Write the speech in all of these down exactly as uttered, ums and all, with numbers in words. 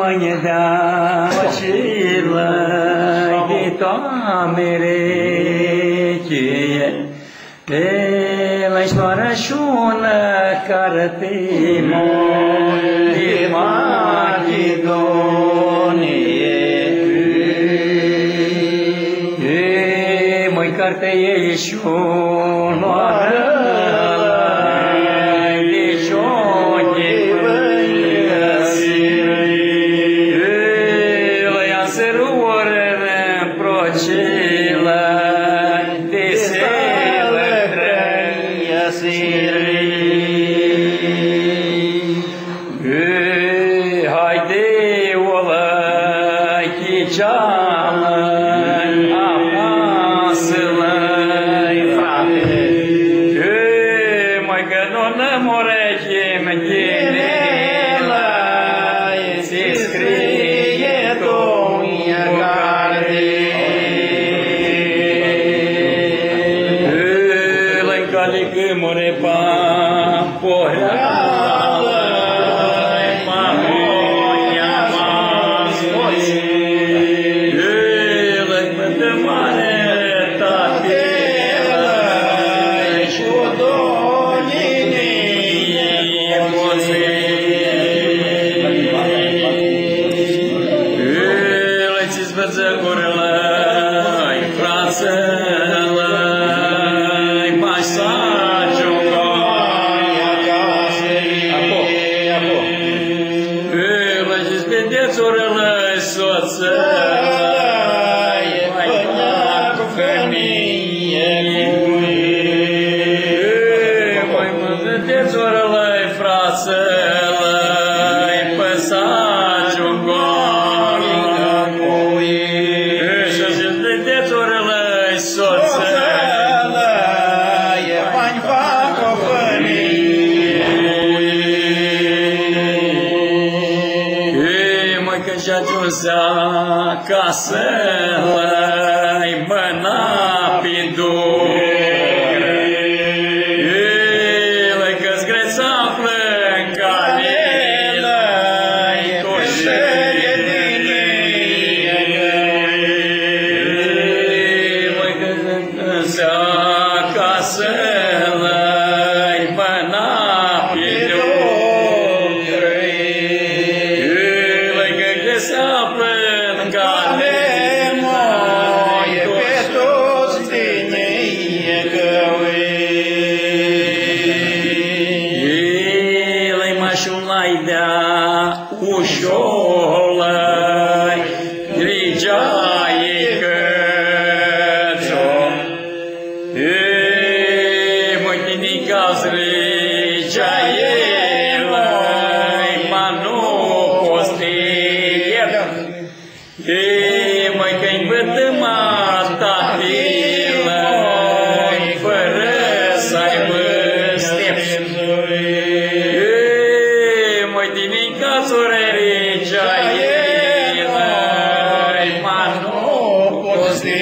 Nji dea acilai di toamere, chi e, e la istoarea shi-unã carti di Machidonie. E, mãi, cartea e shi-unã oarã, deci, o, e, la ea s-ruarã procila, di se lătrăia siri. E, haide, olã, chicealã, apasã-lã, frate. E, mãi, cã nu nã murechi, mãi, chinelã, tsi scrie tu carti. E, lã cali cã muri pa Porealã, ma, ma, ma, e, lã, ma, mare, tatãlã, cu dolinii, e, lã, tsi s-vãdzã curlãi, fratslãi, ma s-agiungã acasã. Apo, apo. E, lã, tsi s-vãdzã curlãi, sotsã, ma cu fãmii, e, ma s-vãdzã curlãi, fratslãi, pãn s-agiungã acasã. E, shi s-vãdzã curlãi, sotsã, ma cu fãmii. E, mãi, cã s-agiundzea acasã, lã-i mãna pi dur. E, lã, cã s-gre s-aflã n cali, lã-i tushiri di njia. E, mãi, cã s-agiundzea acasã, lã-i mãna pi dur. E, lã, cã s-aflã n cali, lã-i tushiri di njia. E, lã, mash-un lai dea ushior, lã-i grigea-i cãtsu. E, mãi, tini ca s-grigea-i, lã-i, ma nu pots s-ti ljerts. E, mãi, cã-nj vãtãma tatãlã, fãrã s-aibã stepsi. E, mãi, tini ca s-u grigea-i, lã-i, ma nu pots s-ti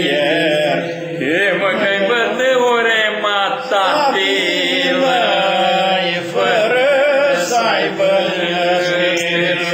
ljerts. E, mãi, cã-nj vãtãma tatãlã, fãrã s-aibã stepsi.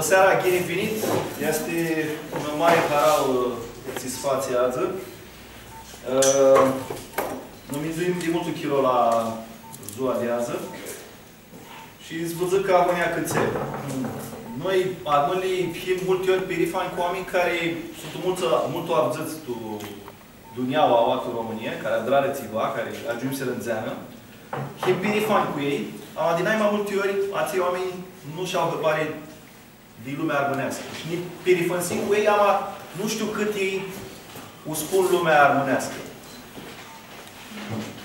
Seara, ghini vinit! Easti unã mari harauã tsi s-fatsi adzã. Ã, nã minduim di multu chiro la dzua di adzã. Shi s-vã dzãc ca unã cãtse. Noi, armãnjlji, him multi ori pirifanj cu oaminj cari suntu multu, multu avdzãts tu dunjaua aoa tu Romãnia, cari adrarã tsiva, cari agiumsirã ndzeanã. Him pirifanj cu elj, ama di nai ma multi ori, atselj oaminj nu sh-au hãbari di lumea armãneascã. Shi nã pirifanjsim cu elj, ama nu shtiu cãt elj u spun lumea armãneascã.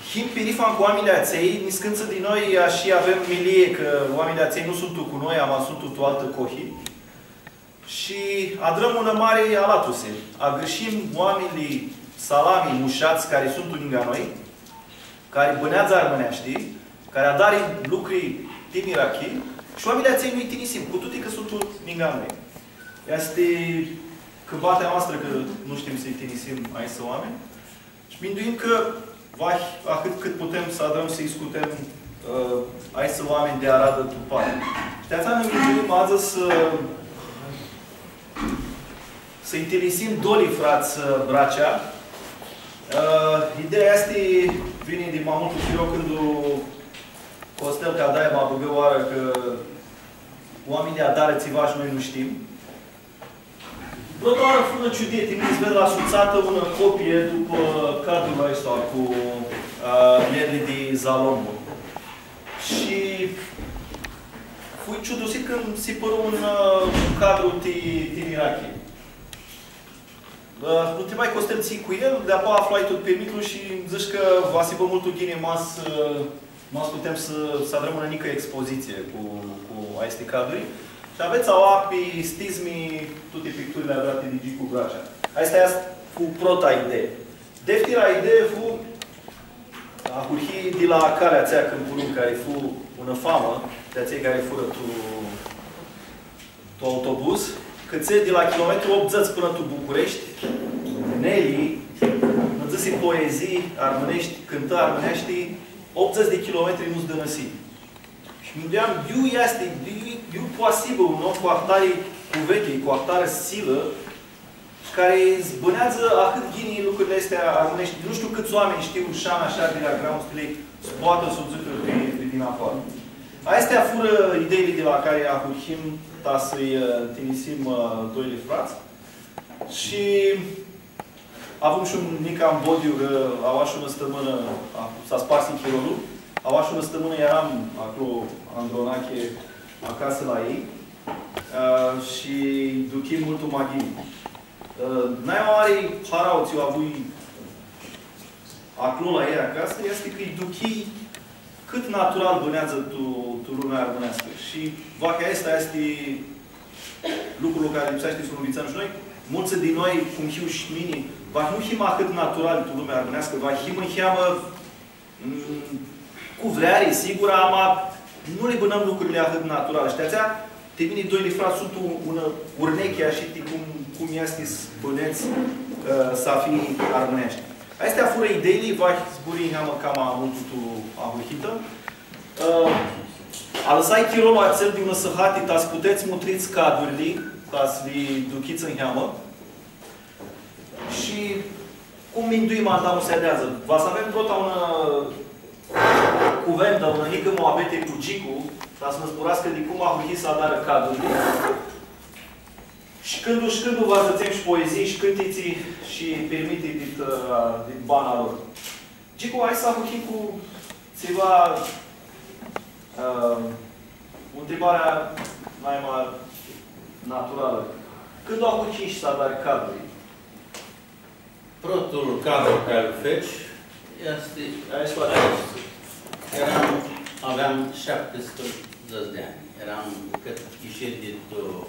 Him pirifanj cu oaminjlji atselj, niscãntsã di noi, ashi avem milii cã oaminjlji atselj nu suntu cu noi, ama suntu tu altã cohi. Shi adrãm unã mari alatusi. Agãrshim oaminjlji salami, mushats, cari suntu ningã noi, cari bãneadzã armãneashti, cari adarã lucri ti mirachi, shi oaminjlji atselj nu-lj tinisim, cu tuti cã suntu ningã noi. Easti cãbatea noastrã cã nu shtim s-lji tinisim aeshti oaminj. Shi minduim cã va, ahãt cãt putem s-adrãm s-lji scutem, ã, aeshti oaminj di aradã tu pari. Shi di-atsea nã minduim adzã s-, s-lji tinisim doilji frats, ã, Bracea. Ã, ideea aestã vini di ma multu chiro cãndu Costel Cadaia ma bãgã oarã cã oaminjlji adarã tsiva shi noi nu shtim. Prota oarã fu unã ciudii, ti mini s-ved la sutsatã unã copii dupã cadrul aestu cu, ã, mljeri di Zalombo. Shi fui ciudusit cãndu mi si pãru un, ã, un cadru ti, ti mirachi. Ã, lu ntribai Costel tsi-i cu el, di-apoea aflai tut pirmithlu shi dzãsh cã va s-hibã multu ghini ma s-, ã, ma s-putem s-, s-adrãm unã njicã expozitsii cu, cu aesti caduri. Shi avets aoa pi stizmi tuti picturili adrati di Gicu Bracea. Aestã fu prota idee. Deftira idee fu, ahurhi di la calea atsea Cãmpurun, cari fu unã famã ti atselj cari furã tu tu autobuz, cãtse di la kilometru optudzãts pãnã tu Bucureshti, Neli nã dzãsi poezii armãneshti, cãntã armãneashti, optudzãts di kilometri nu s-dãnãsi. Shi minduiam, iu easti, iu, iu poati s-hibã un om cu ahtari cuvechi, cu ahtarã silã, shi cari s-bãneadzã ahãt ghini lucrili aesti armãneshti. Nu shtiu cãts oaminj shtiu Shana Shardilea Graustili, s-poatã s-u dzãcã pi, pi dinafoarã. Aesti furã ideili di la cari ahurhim ta s-lji, ã, tinisim, ã, doilji frats. Shi avum shi un njic ambodiu, cã aoa shi unã stãmãnã, a, s-asparsi chirolu, aoa shi unã stãmãnã earam aclo, Andronache, acasã la elj, ã, shi duchim multu ma ghini. Ã, nai ma mari harauã tsi u avui aclo la elj acasã, easti cã lji duchii cãt natural bãneadzã tu, tu lumea armãneascã. Shi vahi aestã easti lucrul cari lipseashti s-lu nvitsãm shi noi. Multsã di noi, cum hiu shi mini, vahi nu him ahãt natural tu lumea armãneascã, vahi him niheamã Mm, cu vreari, sigur, ama nu li bãnãm lucrili ahãt natural. Shi ti atsea, ti mini, doilji frats suntu unã urnechi, ashi ti cum, cum easti s-bãnedz, ã, s-aflji armãneashti. Aesti furã ideili, vahi zburãi niheamã cama multu tu ahurhitã. Ã, alãsai chirolu atsel di unã sãhati, ta s-putets s-mutrits cadurli, ta s-li duchits niheamã. Shi cum minduim, anda nu s-adeadzã, va s-avem prota unã cuventã, unã njicã muabeti cu Gicu, ta s-nã zburascã di cum ahurhi s-adarã cadurli. Shi cãndu, shi cãndu va dzãtsem shi poezii, shi cãntitsi, shi pirmithi dit, ã, dit bana lor. Gicu, hai s-ahurhim cu tsiva, ã, ntribarea nai ma naturalã. Cãndu ahurhishi s-adari caduri? Protlu cadru cari lu feci easti aestu. Eram, aveam shaptisprãdzatsi di anj. Eram cãt ishii di tu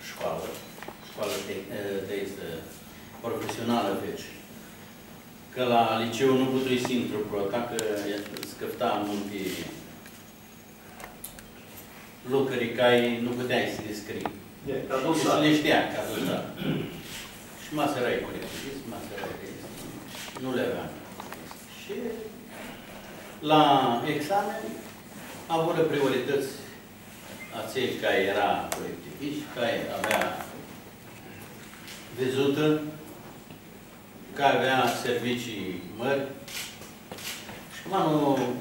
shcoalã, shcoalã tec-, ã, di aestã profesionalã feci. Cã la liceu nu putui s-intru prota, cã s-cãfta multi lucri cari nu puteai s-li scrii. E, ca dosar. Shi li shtiam ca dosar. Shi ma s-erai cu elj, ma s-erai cu elj. Nu li aveam. Shi la examen avurã prioritãts atselj cari eara colectivishtsã, cari avea vidzutã, cari avea servicii mãri. Shi cuma nu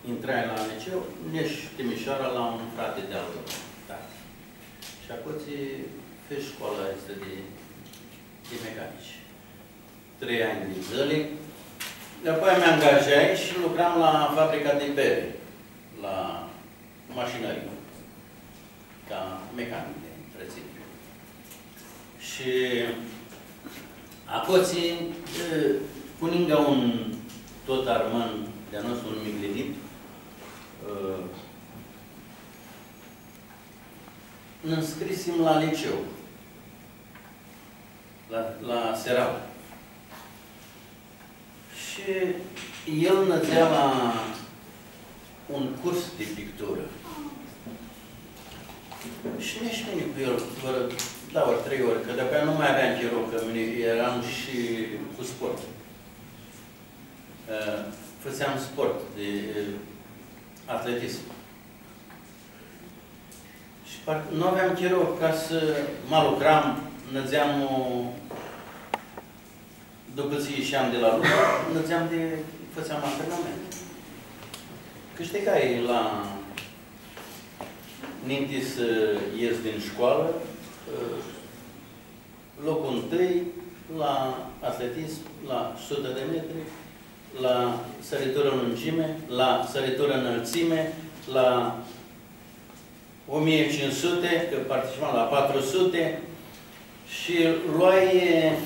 intrai la liceu, nesh Timishoara la un frati di-al tati. Shi aclotsi feci shcoala aestã di, di mecanici. Trei anj di dzãli. Dapoaia mi angajai shi lucram la fabrica di beri, la mashinãrii, ca mecanic di întreținere. Shi aclotsi, e, cu ningã un tut armãn di-a nostru, un miglinit, e, nã nscrisim la liceu, la, la Seral. Shi el nã dzea la un curs di picturã. Shi nesh mini cu el, vãrã dauã, trei ori, cã dapoaia nu ma aveam chiro, cã mini eram shi cu sport. E, fãtseam sport di, e, atletism. Shi par-, nu aveam chiro ca s-ma lucram, nã dzeam, dupã tsi isheam di la lucru, nã dzeam di, fãtseam antrenament. Cãshtigai la, ninti s-es din shcoalã, loclu ntãi la atletism, la sutã di metri, la sãriturã lungimi, la sãriturã înãltsimi, la o mie cinci sute, cã participam la patru sute, shi loai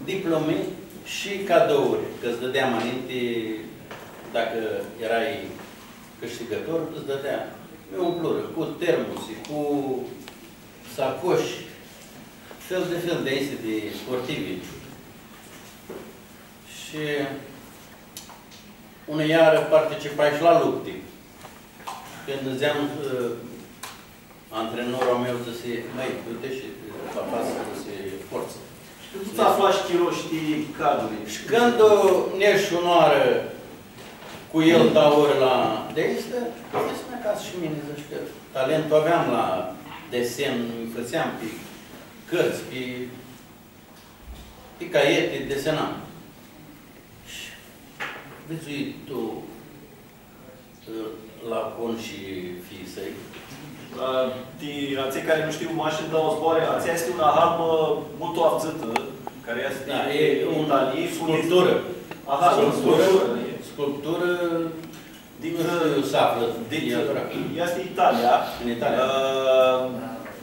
diplomi shi cadouri, cã tsã dãdea ma ninti, dacã erai cãshtigãtor, tsã dãdea. Mi umplurã cu termusi, cu sacoshi, fel di fel di aesti di sportivi. Shi unã iarã participai shi la lupti. Cãndu dzãtseam, ã, antrenorlu a meu, dzãsi, „Mãi, du-ti shi va fats, dzãsi, fortsã.” Shi tu tsi aflash chiro shi ti caduri? Shi cãndu nesh unãoarã cu el, dauã ori la di aestã, dzãsi, „Mã, ca shi mini, dzãc, cã talentul aveam la desen, fãtseam pi cãrtsã, pi, pi caieti, desenam.” Shi vidzui tu, ã, la Con shi fiii a sãi. Ã, ti atselj cari nu shtiu, mash s-dau zboarã, atsea easti unã halbã multu avdzãtã, cari easti, da, e un, Italii, sculpturã. Aha, sculpturã, sculpturã, e. Sculpturã, nu shtiu iu s-aflã, din, easti Italia. În Italia. Ã,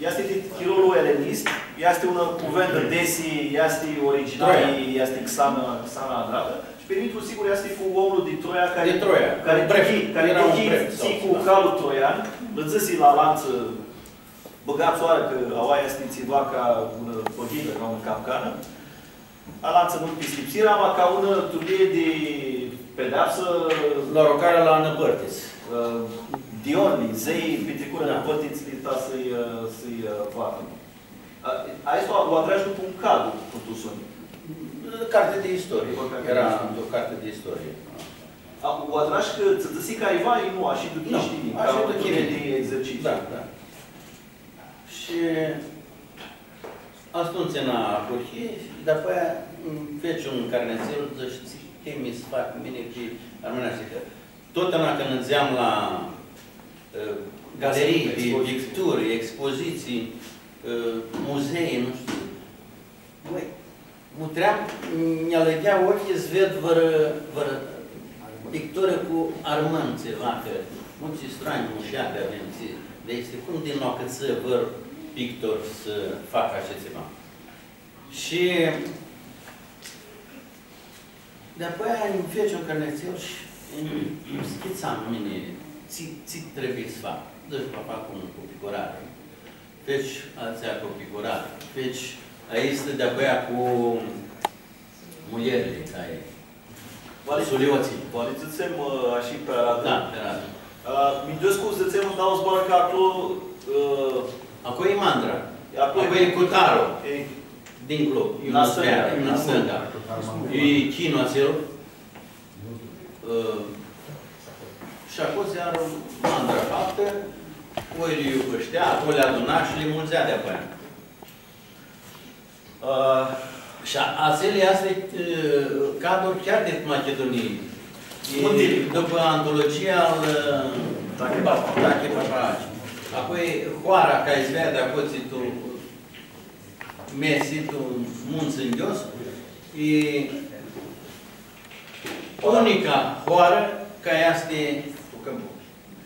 easti di chirolu elenist, easti unã cuvendã, desi easti originali, Troia. Easti xanã, xanã adratã. Shi pirmithlu, sigur, easti cu omlu di Troia cari, di Troia, cari, un preftu, cari era un preftu, tsi sau, cu, da, calul troian, lã dzãsi la alantsã, „Bãgats oarã cã aoa easti tsiva ca unã pãhidã, ca unã capcanã.” Alantsã nu pistipsirã, ama ca unã turlii di pedeapsã, lu arucarã la nãpãrtits. Ã, di ori, dzãli pitricurã, da, nãpãrtits, ta s-lji, ã, s-lji, ã, poartã. A, aestã u adrash dupã un cadru, cum tu soni. Carti di istorie. Dupã carti di istorie. Era o carti di istorie. A, u adrash cã tsã dzãsi cariva, i nu, ashi duchish tini, ashi ca un fel di exercitsiu. Da, da. Shi atumtsea nã ahurhii, dapoaia nj-feci un carnețel, dzãsh, „Tsi mi s-fac mini pi armãneashti?” Cã totna cãndu nidzeam la, ã, galerii di picturi, expozitsii, ã, muzei, nu shtiu. Bãi, mutream, nj-alãghea ocljilj s-ved vãrã, vãrã picturã cu armãn, tsiva, cã multsã stranj mushatã avem, tsi, di aestã, cum di nu acãtsã vãr pictor s-facã ashi tsiva. Shi dapoaia nj-feci un carnețel shi nj-, nj-schitsam mini tsi, tsi trebuie s-fac. Dzãsh, va fac unã cu picurari. Feci atsea cu picurari. Feci aestã dapoaia cu muljerli, cari, cu suliotsli. Poati dzãtsem, ã, ashi pi aradã. Da, pi aradã. Ã, minduescu s-dzãtsem, dau zboarã cã aclo, ã, aclo e Mandra. Aclo e Cutaru. E. Dincolo, e la stãnga, la stãnga. E chinlu atsel. Ã, shi aclo s-ari Mandra faptã, Oili iu pãshtea, aclo li aduna shi li muldzea di-apoea. Ã, shi a-, atsel easti, ã, cadru chiar di Machidunii. E, dupã antologia al, ã, Tache Papalachi. Tache Papalachi. Apoi, hoara, ca s-veadi aclo, tsi tu mesi, tu muntsã nghios, e unica hoarã ca easti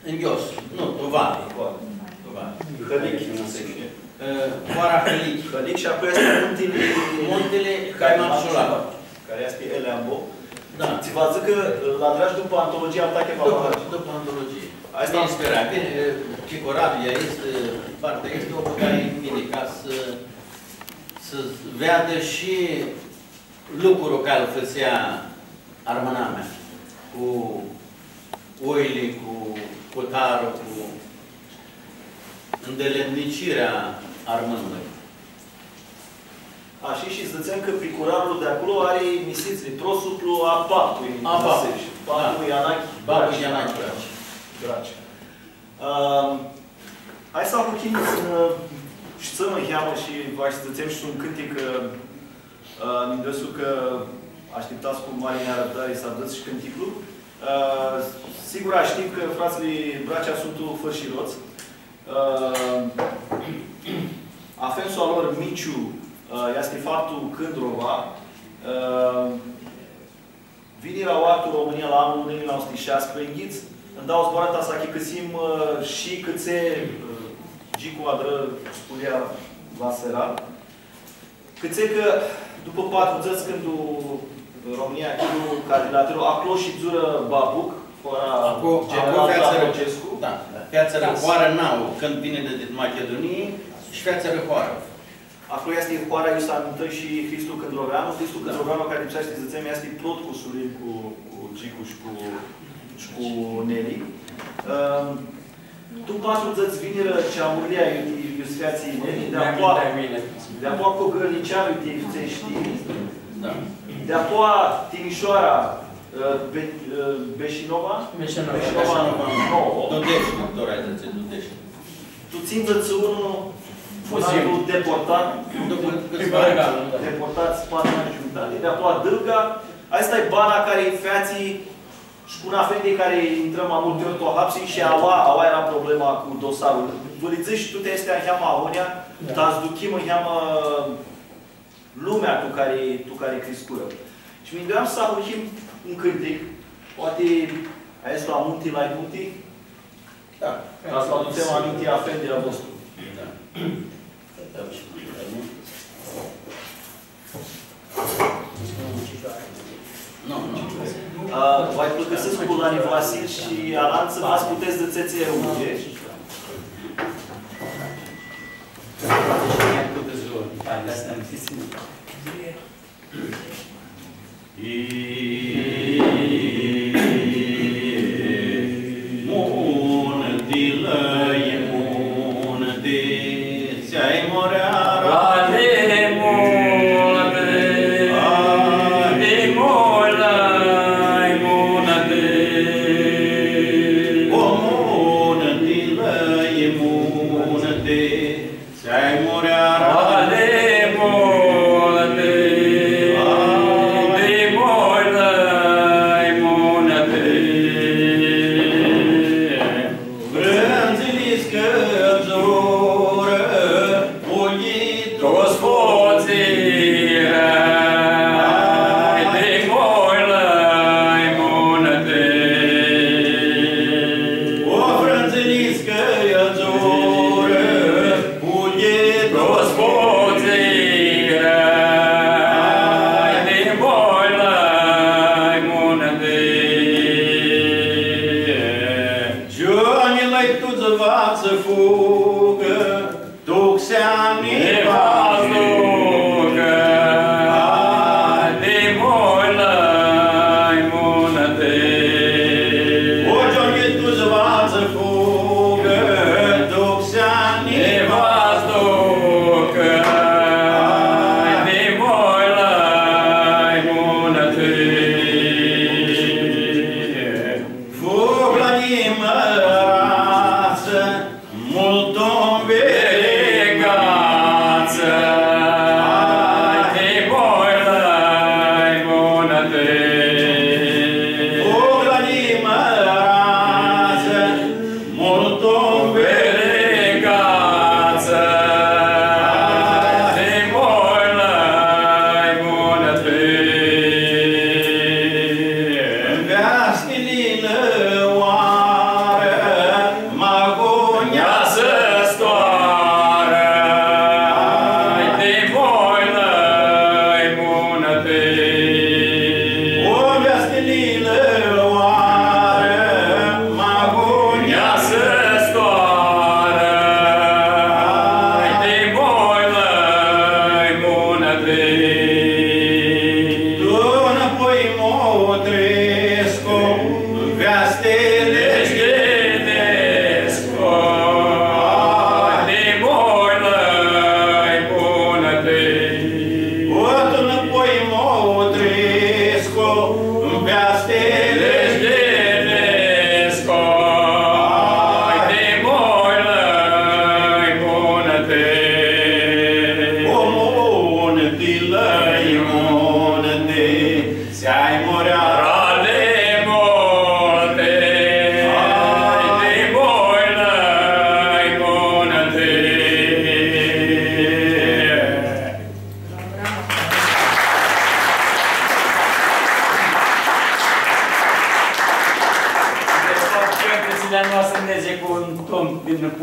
nghios. Nu, tu vali. Tu vali. Hãlichi, nu se shtie. E, hoara Hãlichi. Hãlichi shi apoi easti muntili, muntili Caiman Sulav, cari easti Eleambo. Da. Tsi va dzãc cã, ã, lu adrai dupã antologia al Tache Papalachi. Dupã, dupã antologie. Aestã mi spera. Bine, e, picuravlja easti, partea easti, o bãgai mini ca s-, s-veadã shi lucrul cari lu fãtsea armãnamea, cu oili, cu, cu tarlu, cu îndeletnicirea armãnului. Ashi, shi dzãtsem cã picurarlu di aclo ari misitsli, prosuplu a paptui, a paptui, da. Paptui Ianachi. Paptui Ianachi Draci. Draci. Ãm, hai s-ahurhim s-nã shitsãm niheamã shi va s-dzãtsem shi un cãntic, ã, ã, minduescu cã ashtiptats cu mari nearãvdari s-avdzãts shi cãnticlu. Ã, sigur, shtim cã fratslji Bracea suntu fãrshirots. Ã, afensul a lor, Miciu, ã, easti faptu Cãndrova. Ã, vinirã aoa tu Romãnia la anlu unã njilji nauã suti shasprãyinghits. Ãnj dau zboarã ta s-achicãsim, ã, shi cãtse, ã, Gicu adrã sculia la Seral. Cãtse cã dupã patrudzãts, cãndu Romãnia chidu cadrilaterlu, aclo shidzurã Babuc, hoara general Dragogescu. Da, featsirã hoarã nauã, cãndu vinirã di, di Machidunii, shi featsirã hoarã. Aclo easti hoara iu s-amintã shi Hristu Cãndroveanu. Hristu Cãndroveanu, cari lipseashti s-dzãtsem, easti prot cusurin cu, cu Gicu shi cu, shi cu Neli. Ãm, tu patrudzãts vinirã Ceamurlia, iu, iu s-featsi Neli, di-apoa, di-apoa Cogãrniceanu, iu ti fãtseshi tini. Da. Di-apoa Timishoara, ã, Be-, ã, Beshinova? Beshinova. Beshinova. Beshinova. Nouã. Dudeshti, tora ai dzãtsi, Dudeshti. Tu tsindzãts shi unu, fu deportat, deportat patru anj shi giumitati, di-apoa Dãlga. Aestã e bana cari featsi shi cu un afendi cari intrã ma multi ori tu hapsi shi aua, aua eara problema cu dosarlu. Vã li dzãsh tuti aesti niheamã agonja, ta s-duchim niheamã lumea tu cari, tu cari criscurã. Shi mindueam s-ahurhim un cãntic, poati aestu Amunti lai munti? Da. Ca s-vã adutsem aminti afendili a vostru. Da. Nu, nu. Ã, va-lj pãlãcãrsescu cu Lani Vasil shi alantsã, va s-putets s-dzãtsets unã.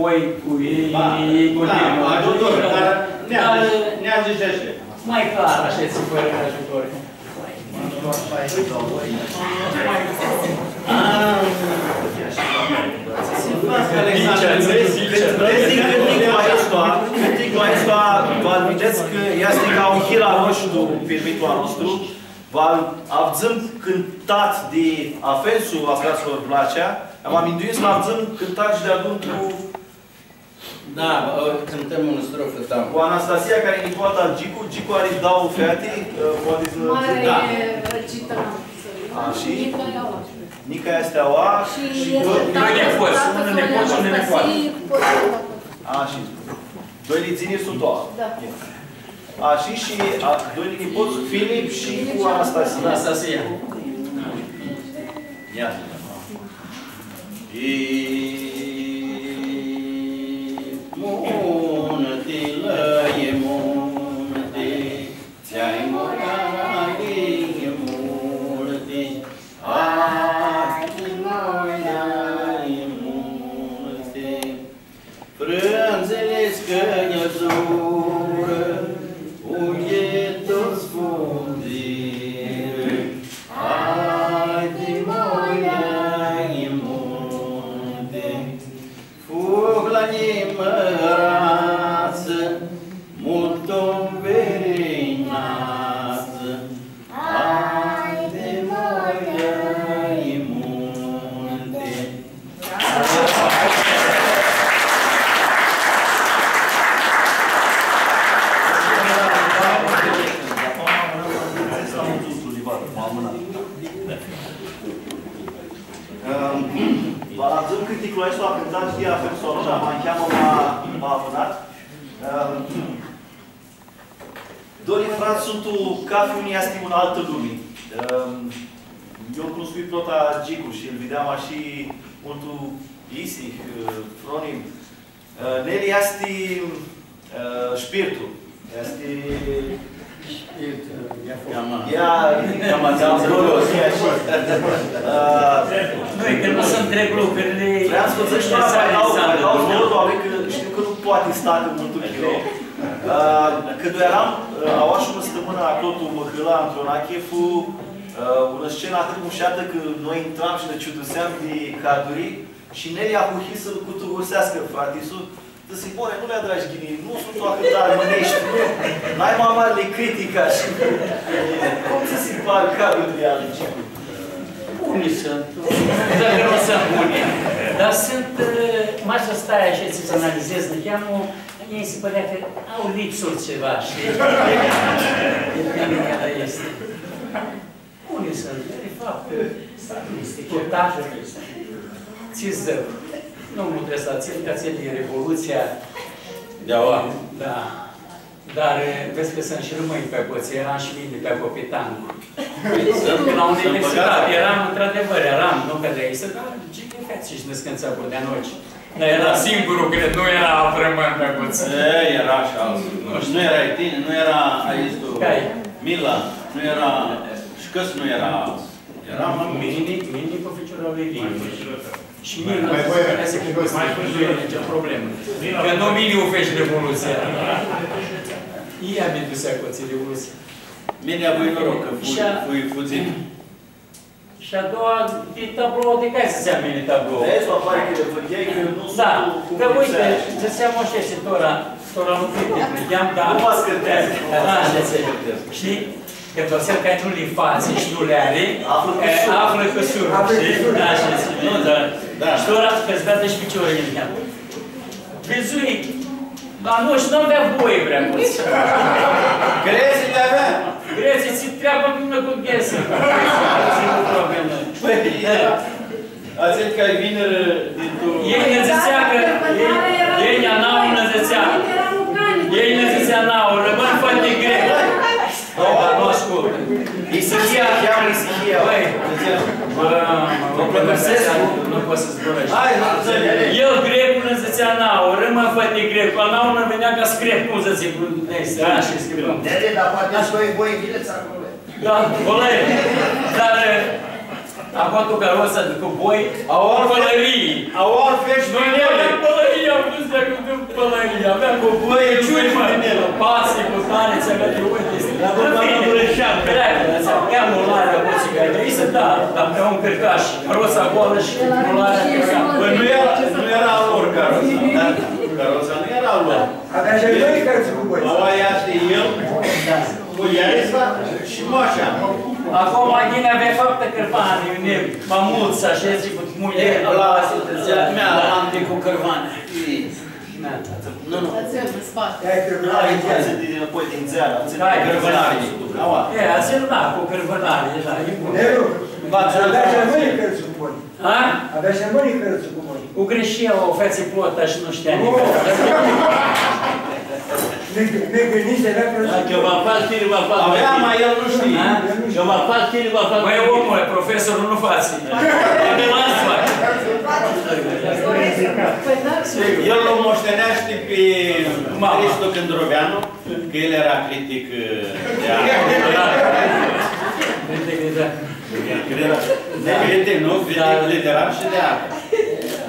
Noi cu ei, da, ei cu da, tine, ajutor, dar ne-a zis, ne-a zis ashi. Mai clar, ashi, ți fără ajutor. Alexandru, cãnticlu aestu, cãnticlu aestu, va videts cã easti ca un hir a nostru, pirmithlu a nostru, va avdzãm cãntat di afensul a fratslor Blacea, ma minduim s-avdzãm cãntat shi deadun cu Da, ã, cãntãm unã strofã, da. Cu Anastasia, cari nji poartã Gicu, Gicu ari dauã feati, ã, poati s-, Mari da. Recitantsã. A, shi? Nica easti aoa. Nica easti aoa. Shi shi easti doi, doi nepots, unã nepots shi unã nepoatã. Anastasia, cu Anastasia. A, shi doi lizini suntu aoa. Da. A, shi, shi, a, doi nipots, Filip shi cu Anastasia. Anastasia. Ia. E munti, lã e munti, tsi ai mulari e multi, ai mulari e multi. Frãndzili s-cãnjadzurã, unjlji tuts fundzirã, ai di mulea i munti. Fug la njimãratsã, multu nvirinatã, ai di mulea i munti. Va avdzãm cãnticlu aestu cãntat di afensul a nostru, ma ncheamã ma, ma amãnat. Ãm, Doi frats suntu, cafi un easti unã altã lumi. Ãm, eu cunuscui prota Gicu shi lu videam ashi multu isih, ã, fronim. Ã, Neli easti, ã, shpirtu. Easti shpirtu, ia, ia, ia, ã, nu, e cã nu s-ntreg lucrurli. Vream s-dzãc shi tora, ma dau, ma dau zborlu, cã shtiu cã nu poati s-stã multu chiro. Ã, cãndu earam, ã, aoa shi unã stãmãnã aclo tu mãhãlã, Antronache, fu, ã, unã scenã ahãt mushatã, cã noi intram shi nã ciuduseam di caduri shi Neli ahurhi s-lu cutugurseascã frati-su, dzãsi, „More, nu li adrash ghini, nu suntu ahãt armãneshti, nu, n-ai ma marli critic ashi.” Cum tsã si par cadurli ali Gicu? Buni suntu, dacã nu suntu buni. Dar suntu, ã, ma s-stai ashi, s-analizezi, niheamã, Ei si pãrea cã au lipsuri tsiva, shtii? Easti. Buni suntu, de fapt, cu tati, tsi dzãc, nu mutrescu s-tsãn, cã tsi e Revolutsia. Da. Dar, vedz cã suntu shi rãmãnj pi aclo, eram shi mini pi aclo, pi Tancu. Exact. La universitate eram, într-adevăr, eram, nu cã di aoa, dar ce faci, easti nãscãntsã cu di-a noi. Dar eara singurlu, cred, nu eara alt rãmãn pi aclo. E, eara shi altsã. Nu shtiu. Nu earai tini, nu eara aestu Mila, nu eara, shi cãts nu eara altsã. Eara ma multsã. Mini, mini cu ficiorlu Ilie. Shi Mila, ma voi, spunea cã nu e nicio problemã. Cã nu mini u feci revolutsia. Ea mi dusi aclo, tsi revolutsia. Mini avui noroc cã fui, fui fudzit. Shi a doua, di tablou, di cai s-tsãn mini tablou? Vedz, apari cã li vãryeai cã nu suntu cum lipsea. Da, uite, dzãtseam, ashi easti, tora, tora nu cred cã, da. Nu va s-cãrteadzã. Da, nu va s-cãrteadzã. Shtii? Cã tu atsel cari nu li fatsi shi nu li ari, aflã, e, cusuri. Aflã cusuri, shtii? Aflã cusuri. Da, shi, shi, nu, da. Da. Shi tora, cã s-veadã shi ficiorlji, niheamã. Vidzui, la noi shi nu avea voie prea multsã. Gretslji li avea? Gretslji, tsi treabã cu noi cu gretslji? Pãi, da. Atselj cari vinirã di tu... Elj nã dzãtsea cã, elj, elj a nauã nã dzãtsea. Elj nã dzãtsea a nauã, rãmãn fãt di grec. Băi, dar nu ascultă. Isihia, cheamă Isihia. Băi, bă, mă plictisesc. Nu poți să zburăști. Hai, nu înțeleg. El, grecul, îmi zicea, na, o râmă făt de grec, cu a nauã nã vinea ca screp, cum să zic, nu este, așa, screp. Dede, dar poate și voi, voi, bine, ți-am... Da, colegi, dar, Aclo tu carotsa di cuboi, au pãlãrii. Au arfeci. Noi nu aveam pãlãrii, am dus de cu pãlãrii, aveam cu boi, cu ciuri, mã. Patsi, cu tani, ți-am dat eu, uite, este. Dar bă, în fine, dar bă, așa. Pleacă, dar ți-am, ia mularea, bă, ți-ai, da, dar pe un cărcaș, carotsa goală și mularea cărcaș. Păi nu era, nu era a lor carotsa, da? Carotsa nu era a lor. Avea și el cărți cu voi. Aua, ea și el, cu ea, exact, și mă așa. Acum, mai bine avea faptă cărbană, eu ne-, mai mulți, așa, zic, cu muieri, la, la mea, la anti cu cărbană. Nu, nu. În spate. Hai, hai, hai, din apoi, din țeară, țin cărbanari. Aua. E, azi, da, cu cărbanari, da, e bun. Nelu, avea și armâni cărți cu voi. A? Avea și armâni cărți cu voi. U grishea, u featsi plota shi nu shtea nica. Ne, ne gãndise, avea cărți. Da, cã va fac tini, va fac. Avea, ma el nu shtii. A? Cã va fac tini, va fac. Mãi, omule, profesorlu nu fatsi. Lasã s-facã. El lu moshtineashti pi Hristo Cãndroveanu. Cã el eara critic, ã, di artã. Critic literar. Critic, nu? Critic literar shi di artã.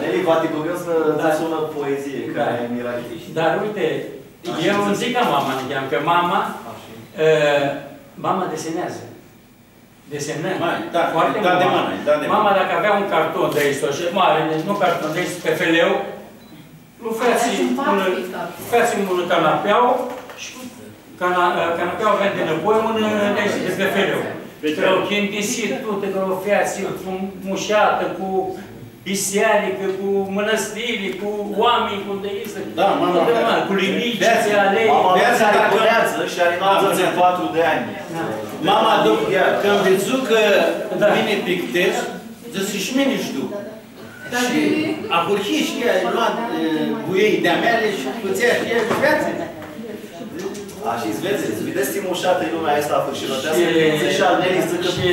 Neli, va ti bãgãm s-dzãts unã poezii, cã mi eara critic. Dar uite, eu ãnj dzãc ca mama, cã mama, ã, mama deseneadzã. Desenã. Foarte mult. Mama, dacă avea un carton de aici, și mare, deci nu carton de aici, pe feleu, lu featsi un, featsi un canapeu și cana-, canapeu avea dinãpoi un de aici, de pe feleu. Deci au chindisit toate, că lu featsi cu mushatã, cu bisearicã, cu mãnãstiri, cu oaminj, cu de aici, cu limici, cu alei. Mama mea ari bãneadzã shi ari nauãdzãtsi patru di anj. Da. Mama, cãndu vidzu cã mini pictez, dzãsi, shi mini shtiu. Shi ahurhi shi ea, lua, e, buiei di-a meali shi fãtsea shi ea shi featsi. Ashi s-vedz, s-videts ti mushatã e lumea aestã fãrshiroteascã, shi, dzãsh al Neli, dzãc cã shi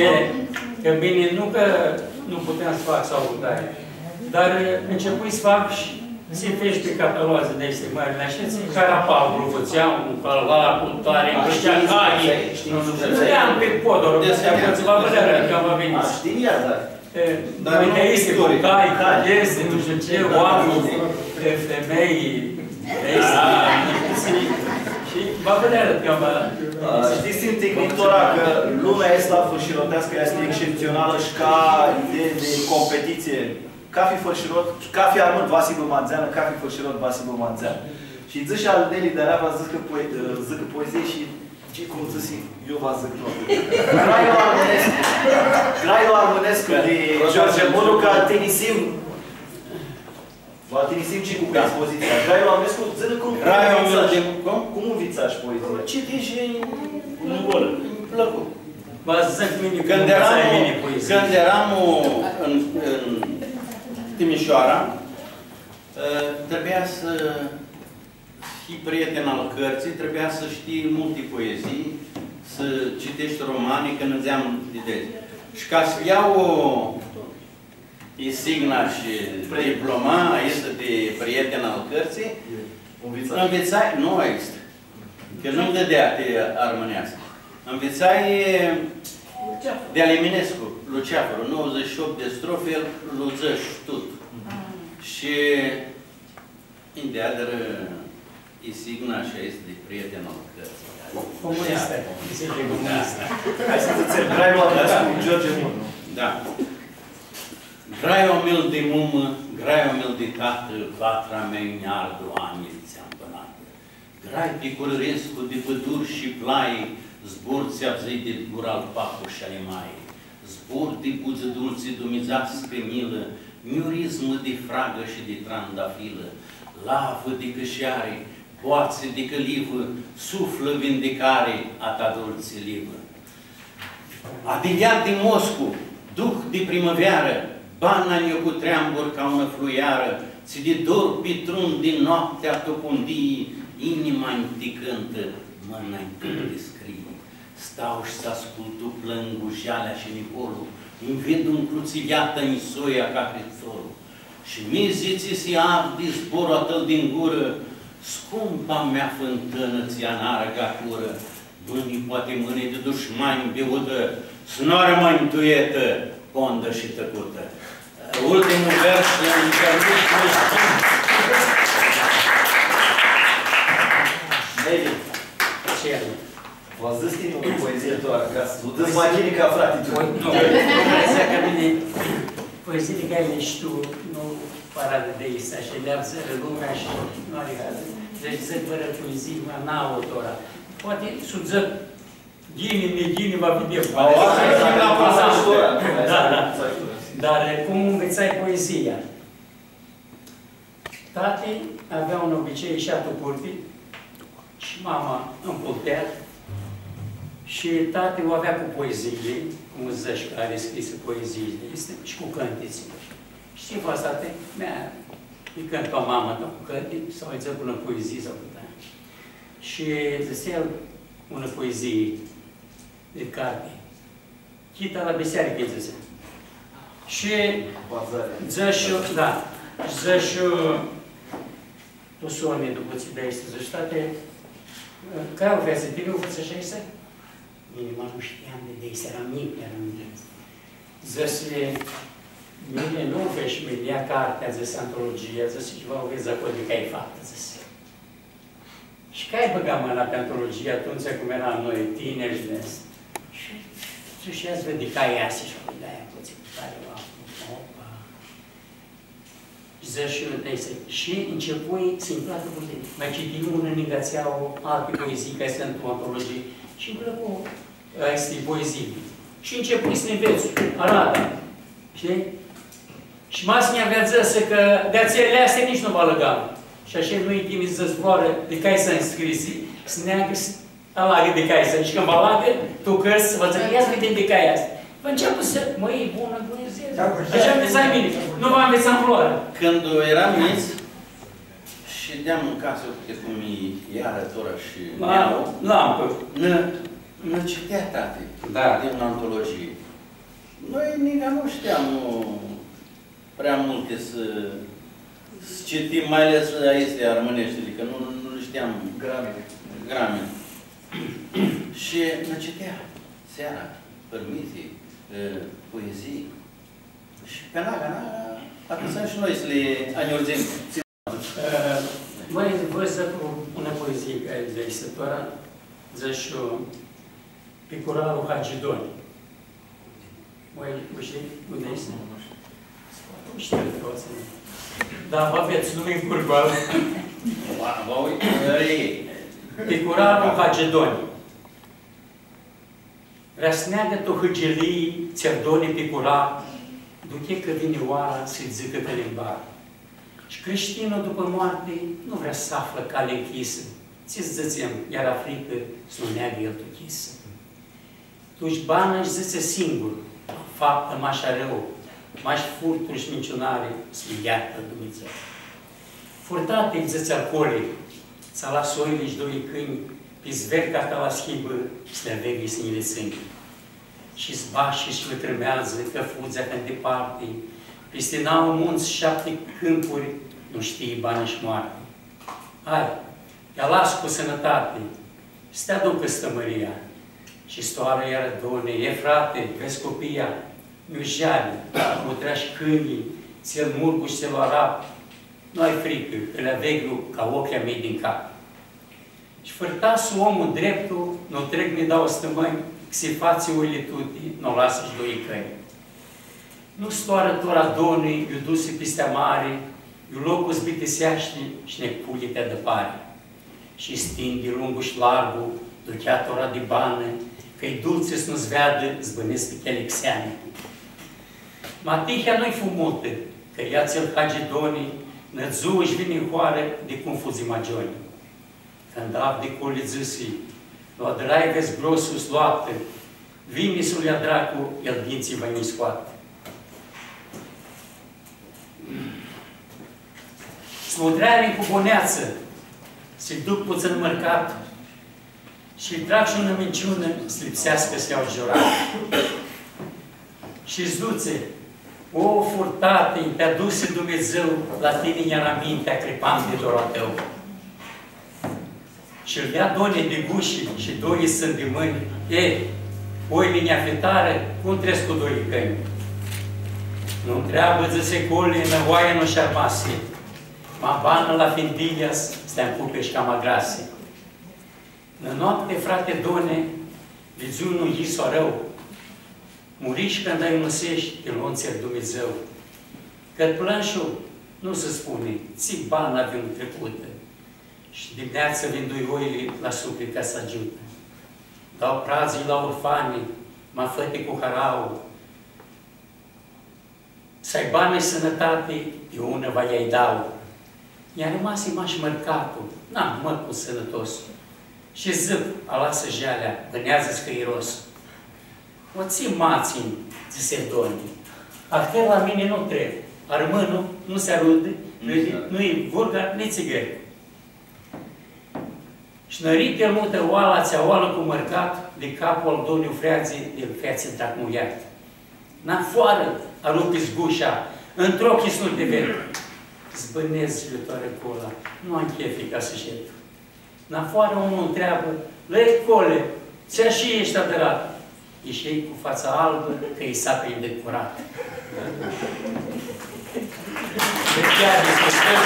cã mini nu cã nu puteam s-fac sau puteai, dar, e, ãncepui s-fac shi s-fesh pi cataloadz di aesti mãri, ashi, tsi, Carapavlu fãtsea un calar cu tari, fãtsea cani. Shtii, nu shtiu. Nu eram pi podor, deci, aclo tsiva vãrnãoarã, cã va vini. A, shtii, ia, da. E, dar nu, nu easti istorie. Cu cai, cu chestii, nu shtiu tsi, oaminj, e, femei, easti. A. Shi va vãrnãoarã, cã va... A, shtii, Sinti, Victora, cã lumea aestã fãrshiroteascã easti excepțională shi ca idee de competiție. Cafi fãrshirot, cafi armãn va s-hibã ma ndzeanã, cafi fãrshirot va s-hibã ma ndzeanã. Shi dzãsh al Neli di-areava, dzãc cã poe-, dzãc cã poezii shi, tsi cum dzãsi, eu va dzãc tot. Graiul armãnescu, graiul armãnescu di George Mulu, cã tinjisim, va tinjisim shi cu expoziția. Graiul armãnescu, dzã-nã cum, cum nvitsash. Graiul armãnescu, cum? Cum nvitsash poezia? Citish shi cum nji plãcu. Va dzãc mini, cãndu eram, cãndu eram în, în Timișoara, ã, trebuia s-hii prieten al cãrtsãlj, trebuia s-shtii multi poezii, s-citeshti romani, cã nidzeam di deci. Shi ca s-ljau insigna shi diploma aestã di prieten al cãrtsãlj, nvitsai, nu aestã. Cã nu-nj dãdea ti armãneascã. Nvitsai di al Eminescu, Luceafărul, nouăzeci și opt de strofe, el lu dzã shi tut. Shi nj-deadirã insigna shi aestã di prieten al cãrtsãlj. Comunistã. Insigna comunistã. Hai s-dzãtsem, graiul armãnescu, George Mulu. Da. Grailu a meu di mumã, grailu a meu di tatã, vatra mea nj-ardu anjlji tsi-am bãnatã. Grai picurãrescu di pãduri shi plai, zbor tsi avdzãi di gura al papu shi ali mai. Zbor di budzã dultsi, dumnidzascã njilã, njurizmã di fragã shi di trandafilã, lavã di cãsheari, boatsi di cãlivã, suflã vindicari a ta dultsi livã. Adiliat di Moscu, duh di primãvearã, bana nj-u cutreambur ca unã fluiarã, tsi di dor pitrunj di noaptea tu pundii, inima-nj ti cãntã, mãna-nj ti scrii. Stau shi s-ascultu, plãngu jalea shi niholul, nj-ved ncrutsiljatã nj-soia ca hritorlu. Shi mi dzãtsi s-avdi zborlu a tãu din gurã, scumpa mea fãntãnã tsi anarga curã, mãni poati mãni di dushmanj biutã, s-nu armãnj tu etã, Fondã shi tãcutã. Ultimul vers, Leon Cărnic, nu spun. Levi. Ashi e. Va dzãts tini unã poezii tu acasã, u dzãts ma ghini ca frati tu. Pãi, nu, dzãc cã mini, poeziili cari li shtiu, nu para di aestã, shi li avdzã lumea shi nu ari haz. Deci dzãc vãrã poezii, ma n-au tora. Poati s-u dzãc ghini, nighini, va videm. Aua, s-u dzãc la pasã shi tora. Da, da. Dar cum nvitsai poezia? Tati avea un obicei, ishea tu curti shi mama ãmpultea shi tati u avea cu poeziili, cum dzãts cã ari scrisã poeziili, easti, shi cu cãntitsili. Shtii, va, tati, mea, lji cãntu a mama ta un cãntic, sau lji dzãc unã poezii, sau cãntu. Shi dzãtsea el unã poezii di carti. Chita la bisearicã, dzãtsea. Shi dzãsh, da, dzãsh, tu soni, dupã tsi deadi aestã, dzãsh, tati, cari u featsi, tini u fãtseshi aestã? Mini ma nu shteam di aestã, eram njic, eram njic. Dzãsi, mini nu u featsi, mini, ia cartea, dzãsi, antologia, dzãsi, shi va u vedz aclo di cai e faptã, dzãsi. Shi cai bãga mãna pi antologia atumtsea, cum eram noi tiniri shi di aestã? Shi, shi ashi vedi cai easti shi da, ia, putsãn, cari u aflu, opa. Shi dzãsh shi eu, di aestã. Shi ãncepui s-nji placã putsãn. Ma citi unã ningã atsea, alti poezii cari suntu tu antologii. Shi nj-plãcu aesti poezii. Shi ãncepui s-li nvets, arada. Shtii? Shi ma s-nj-avea dzãsã cã di atseali aesti nitsi nu va alãgam. Shi ashi nu-i ghini s-dzãts vãrãoarã di cai suntu scrisi, s-neagã s-alagã di cai suntu. Shi cãndu va alagã, tu cãrtsã, va dzãcã, ia s-videm di cai easti. Va ãnceapã s-, mãi, e bunã, bunã zi. Da, bun. Ashi nvitsai mini. Nu va nvitsam vãrãoarã. Cãndu eram njits, shideam tu casã, uite cum e iarã tora shi neau, lampã. Nã, nã citea tati, da, di unã antologii. Noi nica nu shteam, nu, prea multi s-, s-citim, mai ales aesti armãneshti, adicã nu, nu li shteam grami. Grami. Shi nã citea seara, pãrmiti, e, poezii. Shi cana, cana, acãtsãm shi noi s-li anjurzim. Ã, voi, voi s-dzãc unã poezii cari dzãsi tora, dzãsi Picurarlu Hagi Doni. Voi, voi shtii unde easti? Nu shtiu tuts. Da, va vedz, nu mi-ncurcu. Va, va, ui, ui. Picurarlu Hagi Doni. Vrea s-neagã tu hãgilii, tsi-l doni picurar, duchea cã vini oara s-lji dzãcã cãlimbar. Shi crishtinlu dupã moarti nu vrea s-aflã cali nchisã, tsi s-dzãtsem, eara fricã s-nu neagã el tu chisã. Dush banã shi dzãtsi singur, faptã mash arãu, mash furturi shi minciunari, s-mi ljartã Dumnidzã. Furtati, dzãtsi alcoolic, tsã las oili shi doi cãnj, pi zverca ta la schibã, s-li avegli s-nji li tsãnj. Shi s-bashi shi lãcrimeadzã cã fudzi ahãnti parti, pisti nauã muntsã, shapti cãmpuri, nu shtii banã shi moarti. Hai, ti alas cu sãnãtati, s-ti-aducã stãmãria. Shi s-toarã iarã Doni, e, frati, vedz cupia, nu-i jali, mutreash cãnjlji, tsi-l murgu shi tsi-l arap, nu ai fricã, cã li aveglu ca oclji a mei din cap. Shi fãrtasu omlu dreptu, nu trec ni dauã stãmãnj, cã s-lji fatsi oili tuti, nu lasã shi doi cãnj. Nu s-toarã tora Doni, iu dusi pisti mari, iu loclu s-bitiseashti shi nec pulji ti adãpari. Shi s-tindi lungu shi largu, duchea tora di banã, cã-i dultsi s-nu s-veadã, s-bãnãscã cali xeani. Ma tihea nu-i fu multã, cã ea tsi-l Hagi Doni, nã dzuã shi vini n hoarã, di cum fudzi ma gioni. Cãndu avdi culi dzãsi, lu adrai, vedz, grosul s-loaptã, vini s-lu lja dracu, el dintslji va nji scoatã. S-mutreari cu buneatsã, s-lji duc putsãn mãrcat, shi-lj trag shi unã minciunã, s-lipseascã s-ljau giurat. Shi s-dutsi, o, furtati, ti adusi Dumnidzã, la tini nj-eara mintea, cripam di dorlu a tãu. Shi-l lja Doni di gushi shi doi sãndimãnj, e, oili nj-afitarã, cum trets cu doi cãnj? Nu ntreabã, dzãsi Coli, nã oaia nu sh-armasi, ma banã la findilia s-ti ncupi shi cama grasi. Nã noapti, frati Doni, vidzu un yis arãu, murish cãndu ai unãseshti, ti luntsir Dumnidzã. Cãt plãnshu, nu s-spuni, tsi banã avem tricutã. Shi dimneatsã vindui oili la sucri ca s-agiutã. Dau pradz la urfani, ma fã-ti cu harauã. S-ai banã shi sãnãtati, iu unã va lj-ai dauã. Nj-armasi mash mãrcatlu, na, mãrclu sãnãtos. Shi dzãc, alasã jalea, bãneadzã-ts hãiros. O, tsi matsinj, dzãsi Doni. Ahtãri la mini nu trec. Armãnlu nu s-arudã, nu-i, nu-i vurgar, nitsi grec. Shi nãriti mutã oala, tsi oalã cu mãrcat, di caplu al Doni u freadzi, di featsi dac muljat. Nafoarã arupi zgusha, ntr-oclji s-nu ti ved. Zbãnedz, ljitoarã Cola, nu am chefi ca s-shed. Nafoarã unlu ntreabã, lei, Cole, tsi ashi eshti adãrat? Ishii cu fatsa albã, cã i s-aprindi curat. Deci, chiar discutăm.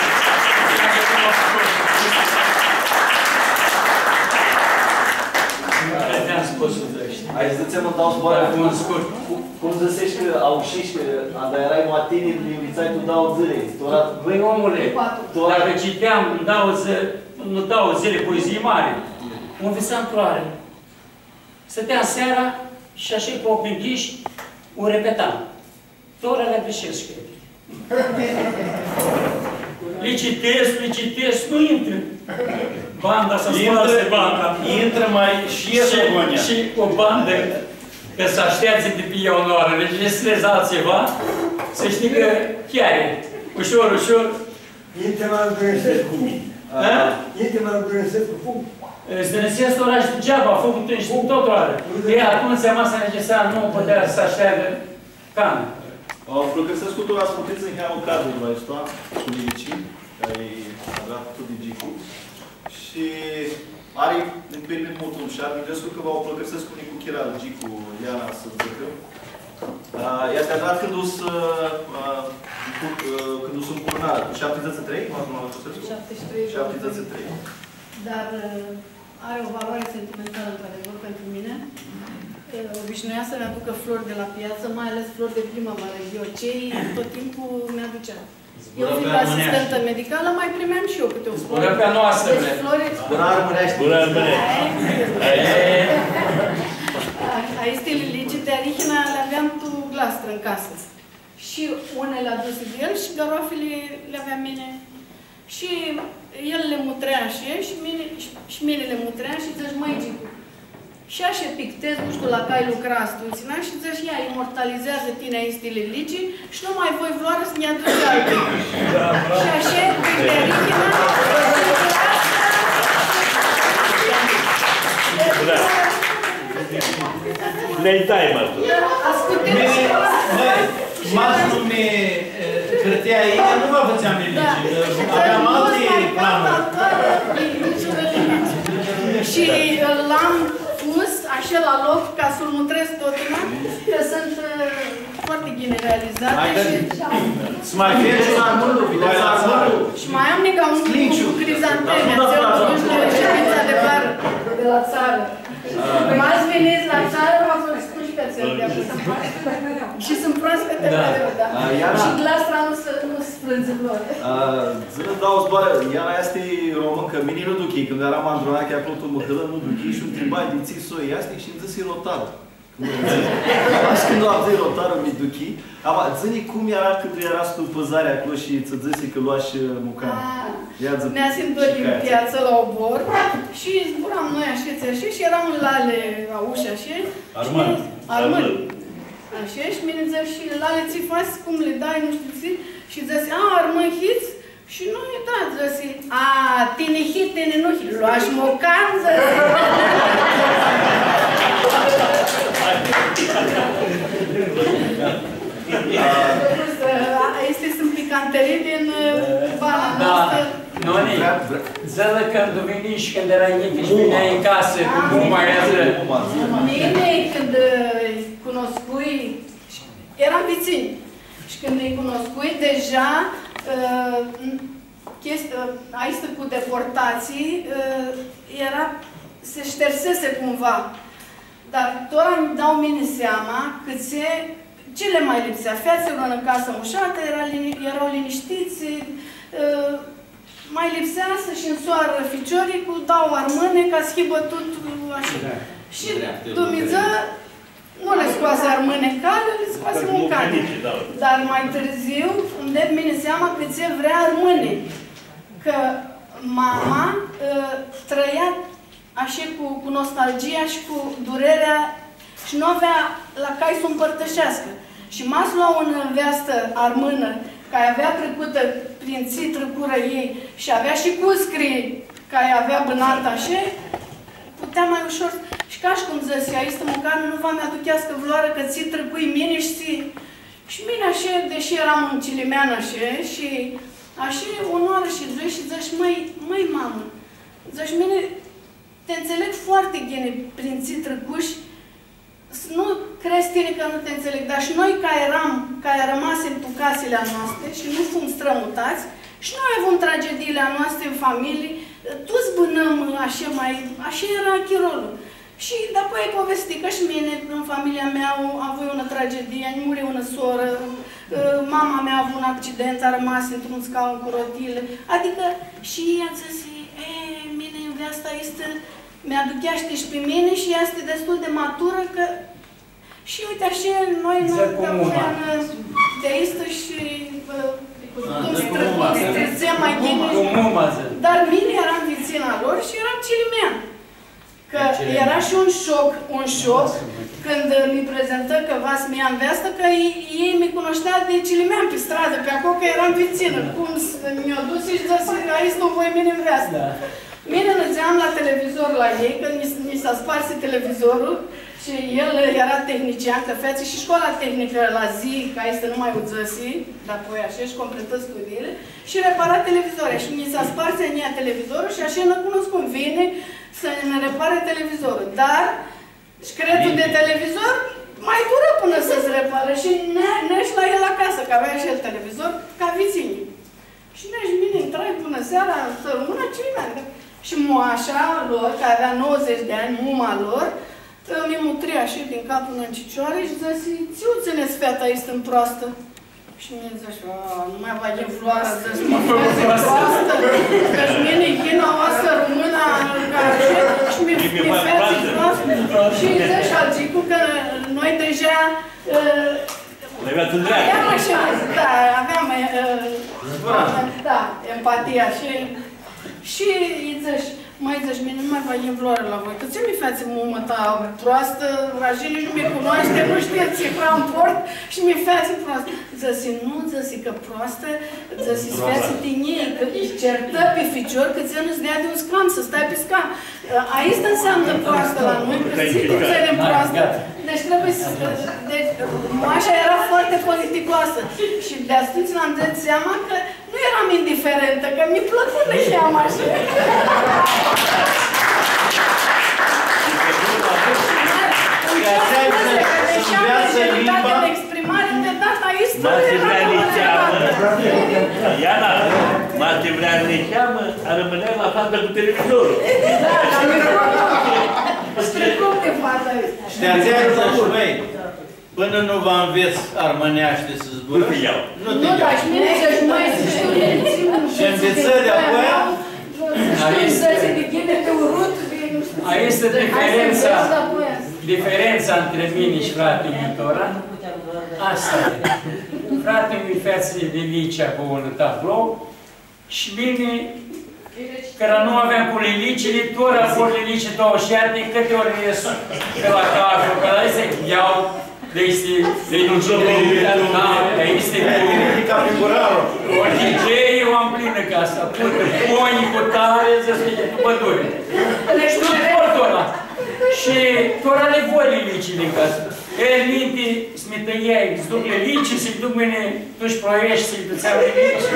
Hai, dzãtsem, ãnj dau zboarã. Cum, cum dzãsesh cã aushish, cã anda erai ma tinir, li nvitsai tu dauã dzãli. Tora, bãi, omule, tora, dacã citeam tu dauã dzã-, tu dauã dzãli poezii mari, u nvitsam tu oarã. Stãteam seara shi ashi cu oclji ncljishi u repetam. Tora li agãrshescu. Li citescu, li citescu, nu intrã. Banda s-sparsi, banda. Intrã, ma shi iesi agonja. Shi cu bandã, cã s-ashteadzã di pi ea unãoarã. Deci, easti s-lã dzãts tsiva, s-shtii cã chiar e. Ushor, ushor. Intrã, ma s-dãnãsescu cu mini. A? Intrã, ma s-dãnãsescu cu fum. S-dãnãsescu tora shi degeaba, fum, tu easti tut oarã. E, atumtsea ma s-nãgisa, nu putea s-ashteagã canã. Ã, pãlãcãrsescu tu ascultits niheamã cadrul aestu, cu Lici, cari adrat tut di Gicu. Shi ari un pirmith multu mushar, minduescu cã va u pãlãcãrsescu nicuchira al Gicu, Iana, s-dzãcã. Ã, easti adrat cãndu s-, ã, ã, cãndu s-ncurunarã, tu shaptidzãts shi trei, ma s-nu mã atusescu? Shaptidzãts shi trei. Shaptidzãts shi trei. Dar, ã, are o valoare sentimentală, într-adevăr, pentru mine. Ã, obișnuia să-mi aducă flori de la piață, mai ales flori de primăvară. Ghiocei, tot timpul mi-aducea. Eu, fiind asistentă medicală, mai primeam și eu câte o flori. Zbura pe a noastrã, deci, bre. Flori. Zbura armãneashti. Zbura armãneashti. Aia e. A, aesti lilici de arihina le aveam tu glastrã în casă. Shi unele aduse di el shi garoafili li aveam mini. Shi el li mutrea shi, shi mini, shi, shi mini li mutream shi dzãsh, „Mãi, Gicu, shi ashi pictez, nu shtiu la cai lucrats tu, ținea, shi dzãsh, ia, imortalizează tini aesti lilici shi nu mai voi vloarã s-nj-aduts alti.” Shi ashi, prin perichinã, le-ai dai, mã, tu. Ascultăm. Mini, mãi, Mash nu mi, e, hãrtia aia nu va fãtseam nimic, da, cã aveam alti planuri. Shi l-am pus ashi la loc ca s-lu mutrez totna, cã suntu, e, foarte ghini realizate. Hai, shi s-ma feci la armãnlu, la armãnlu. Shi ma am nica un cu crizanteme, atsel, nu shtiu, reședința de vară de la țară. Ma s-vinits la țarã, va vã spun shi cã ts-li dau. Shi suntu proaspete, da, mereu, da. A, Iana. Shi glastra nu s-, nu s-frãndzi, nu. A, dzã-nã dauã zboarã, Iana easti romãncã, mini nu duchii, cãndu earam andrunachi aclo tu mãhãlã, nu duchii shi u ntribai di tsi soi easti shi nji dzãsi Rotaru. Cãndu avdzãi, cãndu avdzãi Rotaru, mi duchii. Ama, dzã-nã cum eara cãndu earats tu pãzari aclo shi tsã dzãsi cã loash, ã, mucan. A, ia dzã, neasim doi din piatsã la obor shi zburam noi ashi, tsi ashi, shi eara un lali la ushã, ashi, armãn. Shi, armãn. Ashi, shi mini dzãc, „Lali, tsi fats, cum li dai, nu shtiu tsi?” Shi dzãsi, „A, armãn hits?” Shi noi, da, dzãsi, „A, tini hii, tini nu hii, loash mucan”, dzãsi. Aesti suntu picanterii din, ã, bana noastrã. Da. Noni, dzã-lã cãndu vinish shi cãndu earai njicã shi vineai tu casã cu muma, ia dzã. Mini, cãndu, ã, cunuscui, earam vitsinj. Shi Cãndu lji cunuscui deja, ã, chesti-, ã, aestã cu deportatsii, ã, eara, se shtersese cumva. Dar tora nji dau mini seama cã tsi, tsi lã ma lipsea. Featsirã unã casã mushatã, eara lini-, eara linishtits, ã, ma lipsea s-shi nsoarã ficiorlji cu dauã armãni, ca s-hibã tut, ã, ashi. Da. Shi Dumnidzã nu lã scoasi armãni cali, lã scoasi mucani. Dar ma tãrziu nji ded mini seama cã tsi vrea armãni. Cã mama, ã, trãia ashi cu, cu nostalgia shi cu durerea shi nu avea la cai s-u mpãrtãsheascã. Shi ma s-lua unã nveastã armãnã, cari avea tricutã prin tsi tricurã elj shi avea shi cuscri cari avea bãnatã ashi, putea ma ushor. Shi ca shi cum dzãsi, aestã mucani nu va mi aducheascã vãrãoarã cã tsi tricui mini shi tsi. Shi mini ashi, deshi eram un cilimean ashi, shi ashi unãoarã shi dzãsh, shi dzãsh, mãi, mãi, mamã, dzãsh, mini ti ntsãleg foarte ghini prin tsi tricush, s-nu credz tini cã nu ti ntsãleg, dar shi noi ca eram, ca armasim tu casili a noasti shi nu fum strãmutats, shi noi avum tragediili a noasti tu familii, tuts bãnãm ashi, ma ashi eara chirolu. Shi dapoaia lji povestii cã shi mini, tu familia mea, avui unã tragedii, nji muri unã sorã, ã, mama mea avu un accident, armasi tu un scaun cu rotili. Adicã shi ea dzãsi, e, mini nveasta aestã mi aducheashti shi pi mini shi easti destul di maturã, cã shi uite, ashi noi nu avem, ã, di aestã shi, ã, cum s-trã-, cum s-trãdzem ma ghini. Cu muma, dzãc. Dar mini eram vitsinã a lor shi eram cilimean. Cã eara shi un shoc, un shoc, cãndu mi prezentã cã va s-mi lja nveastã, cã elj, elj mi cunushtea di cilimean pi stradã, pi aclo, cã eram vitsinã. Cum s-, nj-u dusi shi dzãsi, aestã u voi mini nveastã. Da. Mini nidzeam la televizor la elj, cã nji, nji s-asparsi televizorlu shi el eara tehnician, cã featsi shi scoala tehnicã la zi, cã aestã nu ma u dzãsi, dapoaia ashi, shi completã studiili, shi repara televizori. Shi nji s-asparsi a njia televizorlu shi ashi nã cunuscum, vini, s-nã reparã televizorlu. Dar shcretul di televizor ma durã pãnã s-ts-reparã shi ne-, nesh la el acasã, cã avea shi el televizor, ca vitsinj. Shi nesh mini, intrai pãnã seara, s-armãnã, cilimean. Shi moasha lor, cari avea nouãdzãts di anj, muma lor, mi mutri ashi din cap pãnã tu cicioari shi dzãsi, „Tsi u tsãnets feata aestã proastã?” Shi mini dzãsh, „A, nu ma va yin vãrãoarã”, dzãsh, „mini featsi proastã.” Cã mini yin aoa s-armãnã, ca ashi, shi mi, mi featsi proastã. Shi dzãsh, „Algicu, cã noi deja, ã, aveam ashi, da, aveam, ã, da, empatia shi, shi lji dzãsh, „Mãi”, dzãsh, „mini nu ma va yin vãrãoarã la voi, cã tsi mi featsi muma ta proastã, ashi nitsi nu mi cunoashti, nu shtii tsi hram port shi mi featsi proastã.” Dzãsi, „Nu”, dzãsi, „cã proastã”, dzãsi, „s-featsi tinjii, cã lji certã pi ficiori, cã tsi nu-ts deadi un scam, s-stai pi scam.” Aestã nseamnã proastã la noi, cã tsi ti tsãni proastã. Deci trebuie să, deci, moasha eara foarte politicoasã. Shi di atumtsea nj-am dat seama cã nu eram indiferentã, cã mi plãcu niheamã ashi. Ca s-nveatsã limba. Exprimare de data aestã. Ma ti vrea niheamã, Iana, ma ti vrea niheamã, armãneai la fata cu televizorlu. Da, da, da. Stricum de fata aestã. Shtii, atsea dzãsh, mãi, pãnã nu va nvets armãneashti s-zburãshti, nu ti ljau. Nu, dar shi mini dzãsh, mãi, s-shtiu, shi nvitsã di-apoia. Aestã diferentsa, diferentsa ntrã mini shi frati-nju tora, aestã e. Frati-nju featsi lilici cu un tablou shi mini, cã nu aveam cu lilicili, tora cu lilici tu ushati, cãti ori es pi la cafã, cã la aestã ljau, Easti, easti, da, easti cu orhidei, eu am plinã casa, cu poni, cu tari, dzãsi, tu pãduri. Shi tut portul ăla. Shi tora li voi lilicili în casã. E, minti, s-mi tãiai, s-duc lilici, s-lji duc mini, tu shi Ploiești, s-lji duceam lilici.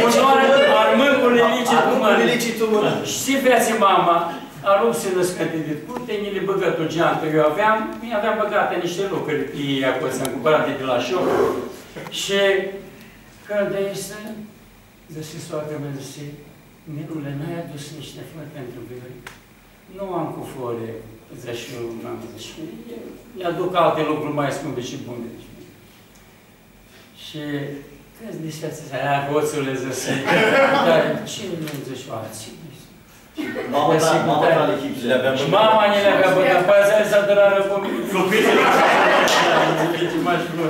Cu noi armãn cu lilici tu mãnã. Shi tsi featsi mama? Arupsi nãscãnti di curti, nji li bãgã tu geantã, eu aveam, nji aveam bãgati nishti lucri, e aclo, s-am cumpãrat di la shop. Shi cãndu easti, dzãsi soacra mea, dzãsi, „Mirule, n-ai adus nishti flori pentru Viorica?” „Nu am cu flori”, dzãc, „eu n-am”, dzãc, „eu lji aduc alti lucri ma scumpi shi buni”, dzãc. Shi cãndu dzãsi atsea, „A, hotsule”, dzãsi, „dar tsi nu dzãsi, a, tsi nu dzãsi?” Mama ta, mama ta li hipsi. Shi mama nji li avea bãgati, apoi atsea s-adunarã cu mini. Copilul. Dzãtsi, mash, nu.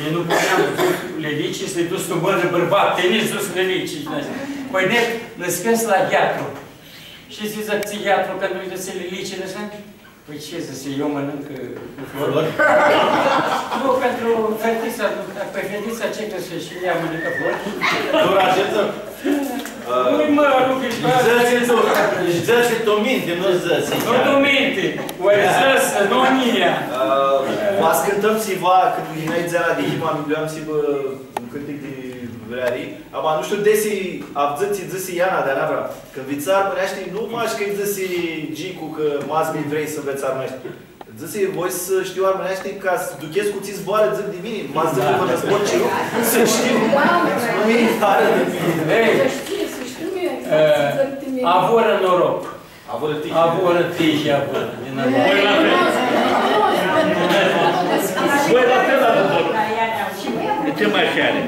Eu nu puteam, dzãc, lilici, s-li duc tu mãnã, bãrbat, tini s-duc lilici. Pãi, net, nãscãnti la gheatru. Shi dzãtsi, dzãtsi, gheatru, cãndu lji dusi lilicili, dzãtsi, „Pãi tsi, dzãsi, eu mãnãnc, ã, cu flori?” Flori? „Nu, pentru fetița, nu, pãi fetița tsi cã s-, shi ea mãnãnc flori?” Nu, la ce să? Ui, mã, nu, cã dzãtsi tu, dzãtsi tu minti, nu dzãtsi. Nu tu minti, oi dzãsi, nu njia. Ã, va s-cãntãm tsiva, cãndu yinai dzeana di himã, minduiam s-hibã un cãntic di vreari. Ama nu shtiu desi avdzãt tsi dzãsi Iana, dar n-avea. Cã nvitsã armãneashti, nu mash cã-lj dzãsi Gicu cã ma s-mi vrei s-nvets armãneashti. Dzãsi, voi s-shtiu armãneashti ca s-duchescu tsi zboarã dzãc di mini, ma s-dzãc vãrã zbor tsi nu, s-shtiu. Nu-i harã di mini. Ei, s-shtiu, s-shtiu, e, s-dzãc di mini. Avurã noroc. Avurã tihi. Avurã tihi, avurã. Din voi la fel. Voi la fel, avurã. E ce mai are?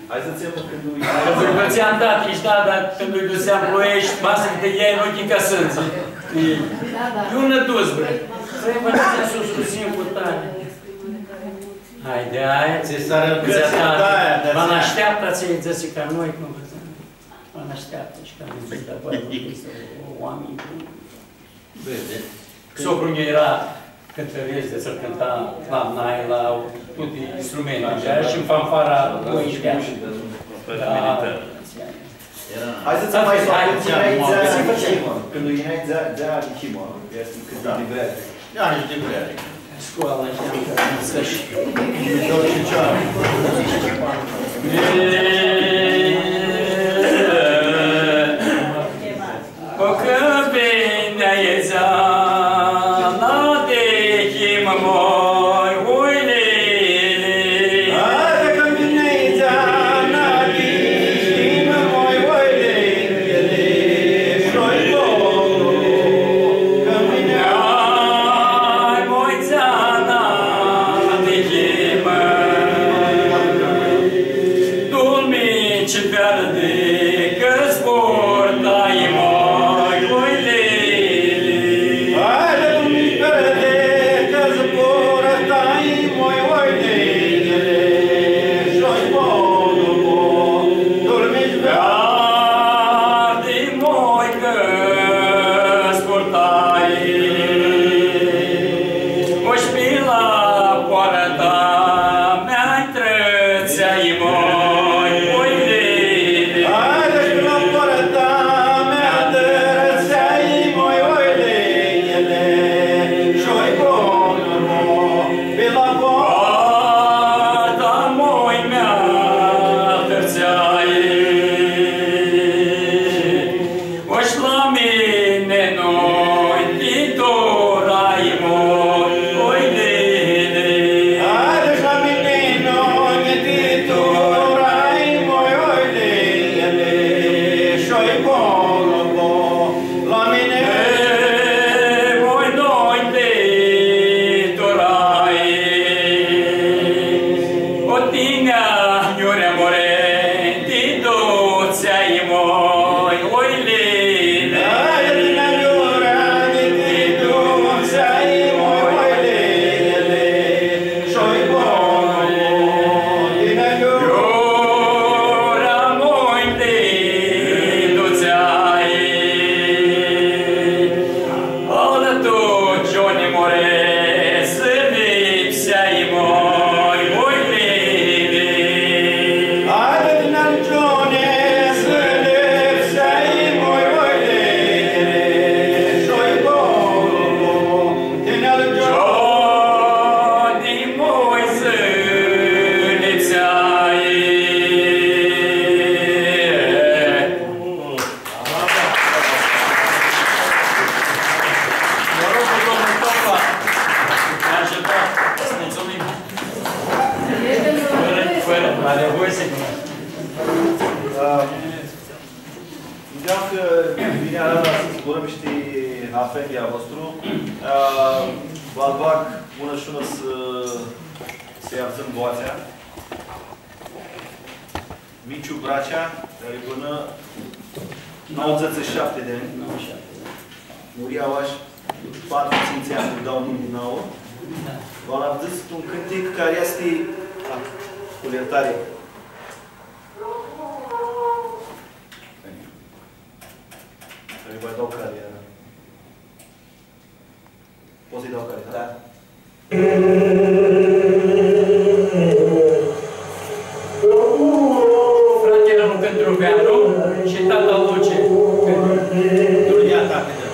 Hai s-dzãtsem cãndu... Cã ts-am dat, easti, da, dar cãndu lji duseam Ploieshti, ma s-ti dãdeai în ochi ca sãndzi. E, da, da. Iu nã duts, bre? Pãi, va s-sus, Rusin, cu tani. Haide, hai, ts-arãcãscu, da, da, va nã ashteaptã, tsi dzãsi ca noi, cum dzãtsem, va nã ashteaptã shi cã nu easti, dar poati nu easti, o, oaminj buni. Vede. Socru-nju eara cãntãrets, di s-cãnta la nai, la tuti instrumentili, eara shi tu fanfara doisprãdzatsi anj. Da. Hai s-dzãtsem, hai, hai, cãndu yinai dzea-, dzea-, dzeana di himã, easti cãntic di vreari. Ia, easti di vreari. Scoalã, ia, dzãc. Cu cãmbinea e dzeana di himã, moi, oi, lili. Hai, cãmbinea e dzeana di himã, moi, oi, lili, lili, shoi, lolo, cãmbinea. Hai, moi, dzeana di himã. Dulmici verdi, cã zburtai, moi, oi, lili. Hai, dulmici verdi, cã zburtai, moi, oi, lili. Shoi, moi, dulmici verdi, moi, cã zburtai. Oshi pi la poarta mea, Trãtsea, moi, oi, lili. Hai, deci, Ãm, ideea cã vini arada s-zburãm shi ti afendia a vostru. Ã, va-l bag unã shi unã s-, s-lji avdzãm boatsea. Miciu Bracea, cari bãnã nauãdzãts shi shapti di anj. Nauãdzãts shi shapti, da. Muri aoa shi patru, tsintsi anj, di doauã njilji nauã. Da. Va-l avdzãts tu un cãntic cari easti, cu ljirtari. Cari va dau cari, ã, Pots s-lji dau cari, da? Da. Frati, eara un cãntu, Veanu, shi tata Luce. Cãntu. Nu-l ia, tati, da.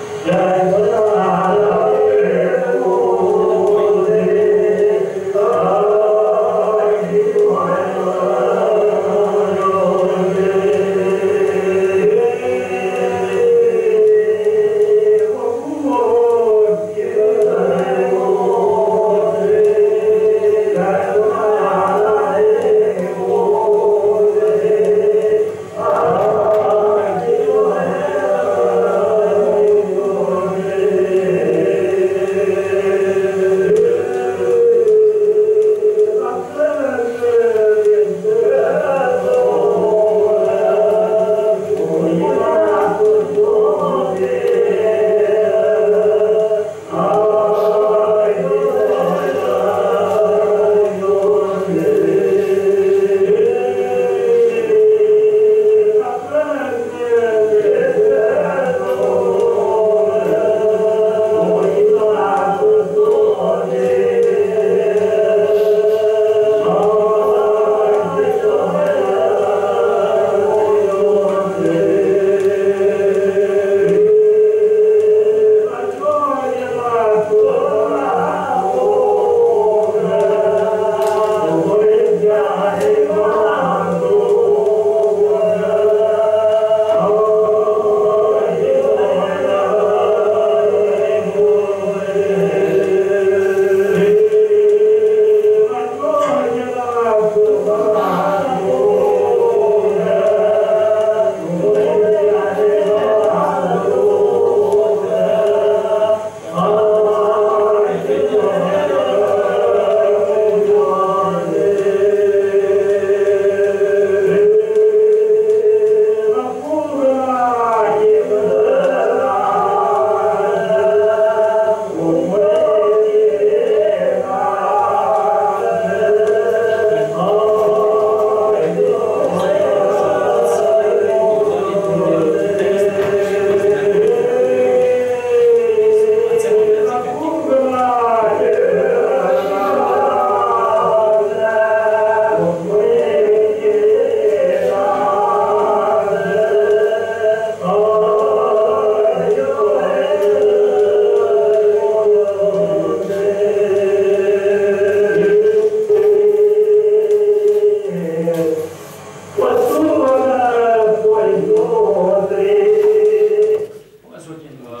Ã,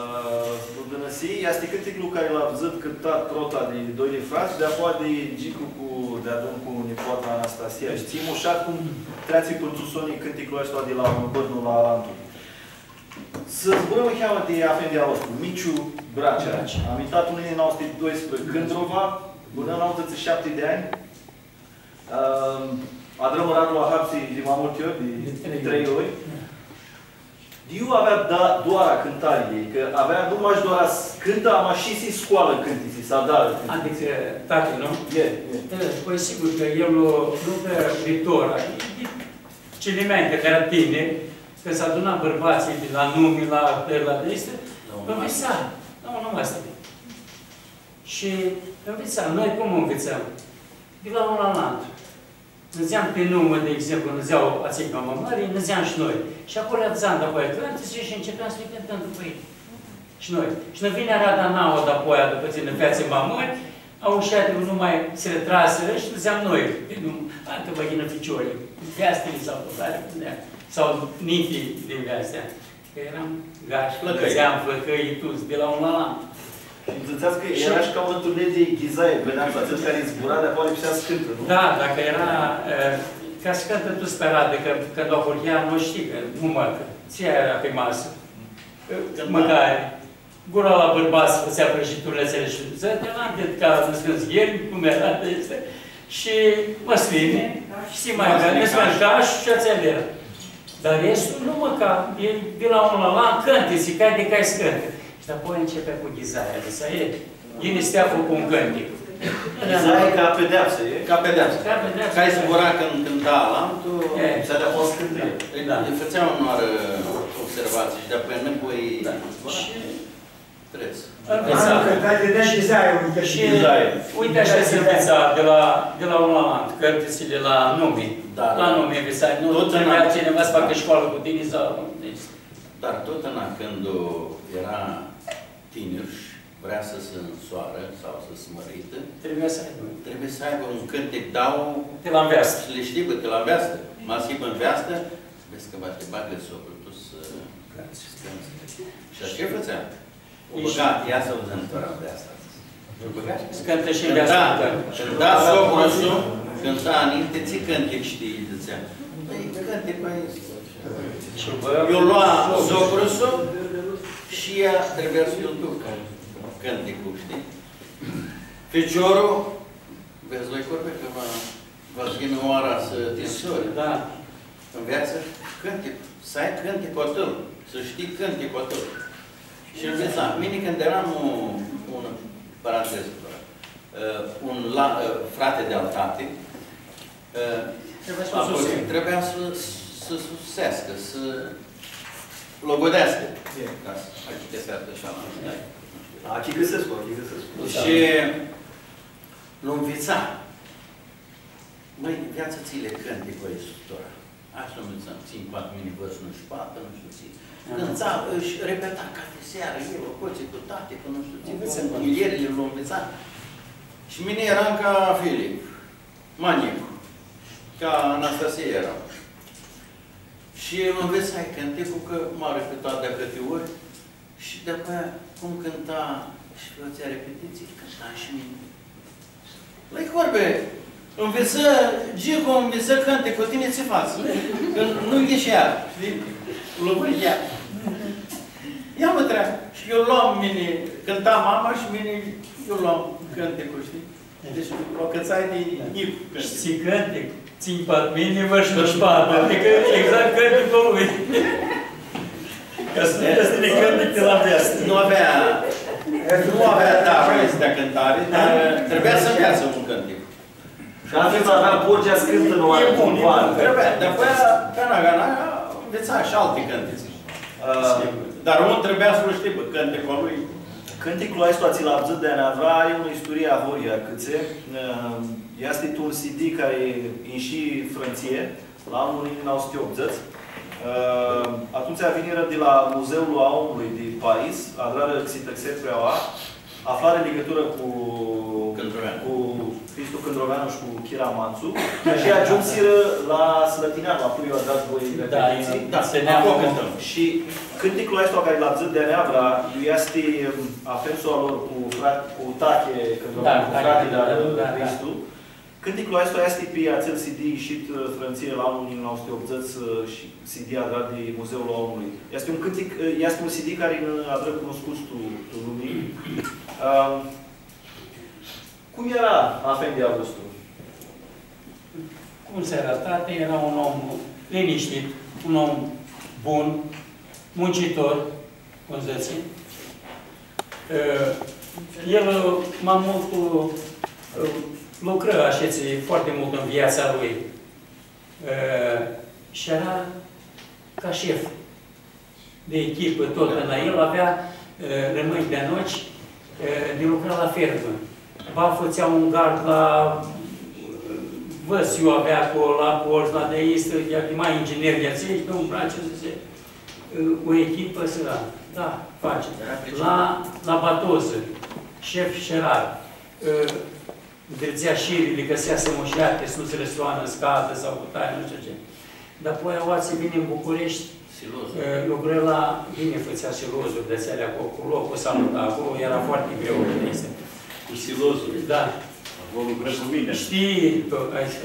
lu dãnãsii, easti cãnticlu cari lu avdzãt cãntat prota di doilji frats, di apoea di Gicu cu, deadun cu nipoata Anastasia. Shi tsi mushat cum treatsi pãn tu soni cãnticlu aestu di la un bãrnu la alantu. S-zburãm niheamã di afendia a vostru, Miciu Bracea. Bracea. Amintat tu unã njilji nauã suti doisprãdzatsi, Cãndrova, bãnã nauãdzãts shi shapti di anj. Ãm, adrã mãratlu la hapsi di ma multi ori, di trei ori. Trei ori. Da. Di iu avea da-, doara cãntarlji, cã avea nu mash doara s-cãntã, ama shi s-scoalã cãntitsi, s-adarã cãntitsi. Adicã, tati, nu? E, e. E, pãi, sigur cã el nu, nu avea di doara, e, e, cilimeanj, cã eara tiniri, cãndu s-aduna bãrbatslji di la numi, la, la, la di aesti, nvitsa. Nu, nu mash. Shi nvitsam, noi cum nvitsam? Di la un la alantu. Nidzeam pi numã, di exemplu, nidzea atselj ma mãri, nidzeam shi noi. Shi aclo li avdzam dapoaia cãntitsi shi ncepeam s-li cãntãm dupã elj. Shi noi. Shi nã vini arada nauã dapoaia, dupã tsi nã featsim ma mãri, aushati, nu ma s-retrasirã shi nidzeam noi pi numã, a, cã va yinã ficiorlji, nveastili sau cãtari, cum eara, sau niti di nveasti. Cã earam gash, flãcãi. Nidzeam flãcãi tuts, di la un la alantu. Shi nji dzãtseats cã eara shi ca unã turnee di ghizai, vedeam atselj cari zbura, di apoea lipsea s-cãntã, nu? Da, dacã eara, e, Ca s-cãntã tuts pi aradã, cã, cãndu ahurhea, nu shtii cã nu mãcã. Tsi eara pi masã? Cãnta. Mãcari. Gura la bãrbats fãtsea prãjiturli atseali shi dzãtsea, alanti, ca nãscãntsghirnji, cum eara, easti, shi mãslini, shi ma eara, nãscãntsgash shi atseali eara. Dar restul nu mãca, e di la un la altu, cãntitsi, cai di cai s-cãntã. Shi apoi ãncepea cu ghizaia, dzãtsea, e, Ghini s-ti aflu cu un cãntic. Ghizaia ca pedeapsã, e? Ca pedeapsã. Ca pedeapsã, da. Cai zbura cãndu cãnta alantu, e, s-adea pots cãnta. Da. Lji fãtsea unãoarã observatsii shi di-apoia nãpoi zbura. Da. Shi trets. Învățam. Cãnta, dãdea ghizaia, uite. Shi ghizaia. Uite așa se învăța de la, de la un la altul, cărțile la nume. Da, da. La nume învățai. Nu trebuia cineva să facă școală cu tine sau... Dar totna cãndu eara tinir shi vrea s-si nsoarã sau s-si mãritã, trebuie s-aibã, trebuie s-aibã un cãntic, dauã, ti la nveastã. Shi li shtii, bã, ti la nveastã. Ma s-hibã nveastã, vedz cã va ti bagã socru tu s-cãnts. Shi ashi fãtsea. U bãga, ia s-audzim tora nveasta. U bãga. Cãnta shi nveasta. Cãnta, cãnta socru-su, cãnta ninti, tsi cãntic shtii, dzãtsea. Pãi, cãnticlu aestu. Iu lua socru-su shi ea trebuia s-lu ducã cãnticlu, shtii? Ficiorlu, vedz, loi corbi, cã va, va s-yinã oara s-ti nsori. Da. Nveatsã cãntic, s-ai cãnticlu a tãu, s-shtii cãnticlu a tãu. Shi nvitsa, mini cãndu eram, unã parantezã, un la-, frati di-al tati, Ã, trebuia s-u suseascã. Trebuia s-, s-suseascã, s-logodeascã. E. Ca s-achicãseascã ashi, nu shtiu. Achicãsescu, achicãsescu. Shi lu nvitsa. Mãi, nveatsã-tsã li cãnticlu aestu tora. Hai s-lu nvitsãm, tsinj, patru mini vãrshi nu-sh patã, nu shtiu tsi. Aha. Cãnta, sh-repeta cathi searã, el, aclotsi, cu tati, cu nu shtiu tsi, cu muljerli lu nvitsa. Shi mini eram ca Filip. Ma njicu, ca Anastasia eara. Shi lu nvitsai cãnticlu, cã ma repeta di-ahãti ori, shi di-apoia, cum cãnta shi fãtsea repetitsii, cãntai shi mini. Loi corbi, nvitsã, Gicu nvitsã cãnticlu, tini tsi fats? Cã nu yishea, shtii? Lu vãrgea. Ia mutrea. Shi eu loam mini, cãnta mama shi mini, eu loam cãnticlu, shtii? Deci, u acãtsai di njic. Shtii cãntic? Tsinj, patru mini vãrshi nu-sh patã. Adicã exact cãnticlu a lui. Ca s-nu easti cãntic di la nveastã. Nu avea, nu avea darlu aestu di cãntari, dar trebuia s-nveatsã un cãntic. Shi atumtsea avea porcea s-cãntã, nu avea. E bun, e bun, trebuia. Dar apoi, ca na, ca na, nvitsa shi alti cãntitsi. Ã, dar un trebuia s-lu shtii, bã, cãnticlu a lui. Cãnticlu aestu, tsi lu avdzãt di-aneavra, ari unã isturii ahoryea, cãtse, ã, easti tu un C D cari inshi tu Frãntsii, la anlu unã njilji nauã suti optudzãts. Ã, atumtsea vinirã di la Muzeul a Omului di Paris, adrarã xitãxeri pi aoa, aflarã ligãturã cu, Cãndroveanu, cu Hristu Cãndroveanu shi cu Chira Mantsu shi agiumsirã la Slãtineanu, aclo iu adrat voi repetitsii. Da, da, aclo cãntãm. Shi cãnticlu aestu cari lu avdzãt di-aneavra, iu easti, ãm, afendu a lor cu frat-, cu Tache Cãndroveanu, da, cu fratili a lui Hristu. Cãnticlu aestu easti pi atsel C D ishit, ã, tu Frãntsii la anlu unã njilji nauã suti optudzãts, ã, shi C D adrat di Muzeul a Omului. Easti un cãntic, ã, easti un C D cari nã adrã cunuscuts tu, tu lumi. Ãm, cum eara afendi a vostru? Cum s-eara? Tati eara un om linishtit, un om bun, muncitor, cum dzãtsi. Ã, el, ã, ma multu, ã, lucrã ashitsi foarte mult în viața lui. Ã, shi eara ca șef de echipă, tot. Da. La el avea, ã, rămâni de noci, ã, de lucra la fermă. Ba făcea un gard la, ã, vãs, iu avea aclo, la porci, la de aistă, ea, e mai inginer de atsea, și pe un braț, să se, ã, o echipă să da, da, face. Era principal. La, la batoză, șef șerar. Ã, Ndridzea shirili, ca s-easã mushatã, s-nu s-rãsoanã, s-cadã sau cu tari, nu shtiu tsi. Dar apoi, aoatsi vini tu Bucureshti, Silozul. Ã, lucrã la, bine, fãtsea silozuri di atseali aclo, cu locul s-amuta aclo, eara foarte greu, este. Cu silozul? Da. Aclo lucrã cu mini. Shtii, tot, hai s-,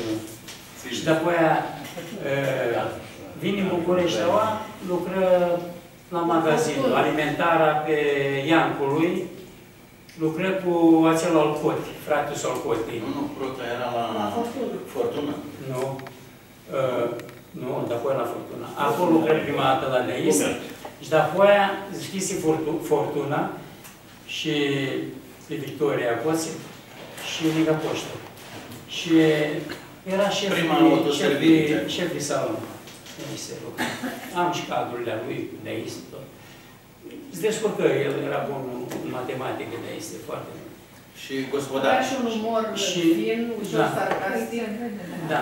Shi dapoaia, e, vini tu Bucureshti, aua, lucrã la magazin, alimentara pi Iancului, lucrã cu atsel al Coti, frati-su al Coti. Nu, nu, prota eara la Fortuna. Fortuna. Nu. Ã, nu, dapoaia la Fortuna. Aclo lucrã prima datã la Deista. Shi dapoaia dishcljisi Fortu-, Fortuna shi pi Victoria aclo, shi ningã poshtu. Shi eara shef di, shef di, shef di salon. Deista lucra. Am shi cadrurli a lui, Deista, tut. S-discurcã, el eara bun tu matematicã, Deista, foarte bun. Shi gospodar. Avea shi un umor fin, ușor sarcastic, da.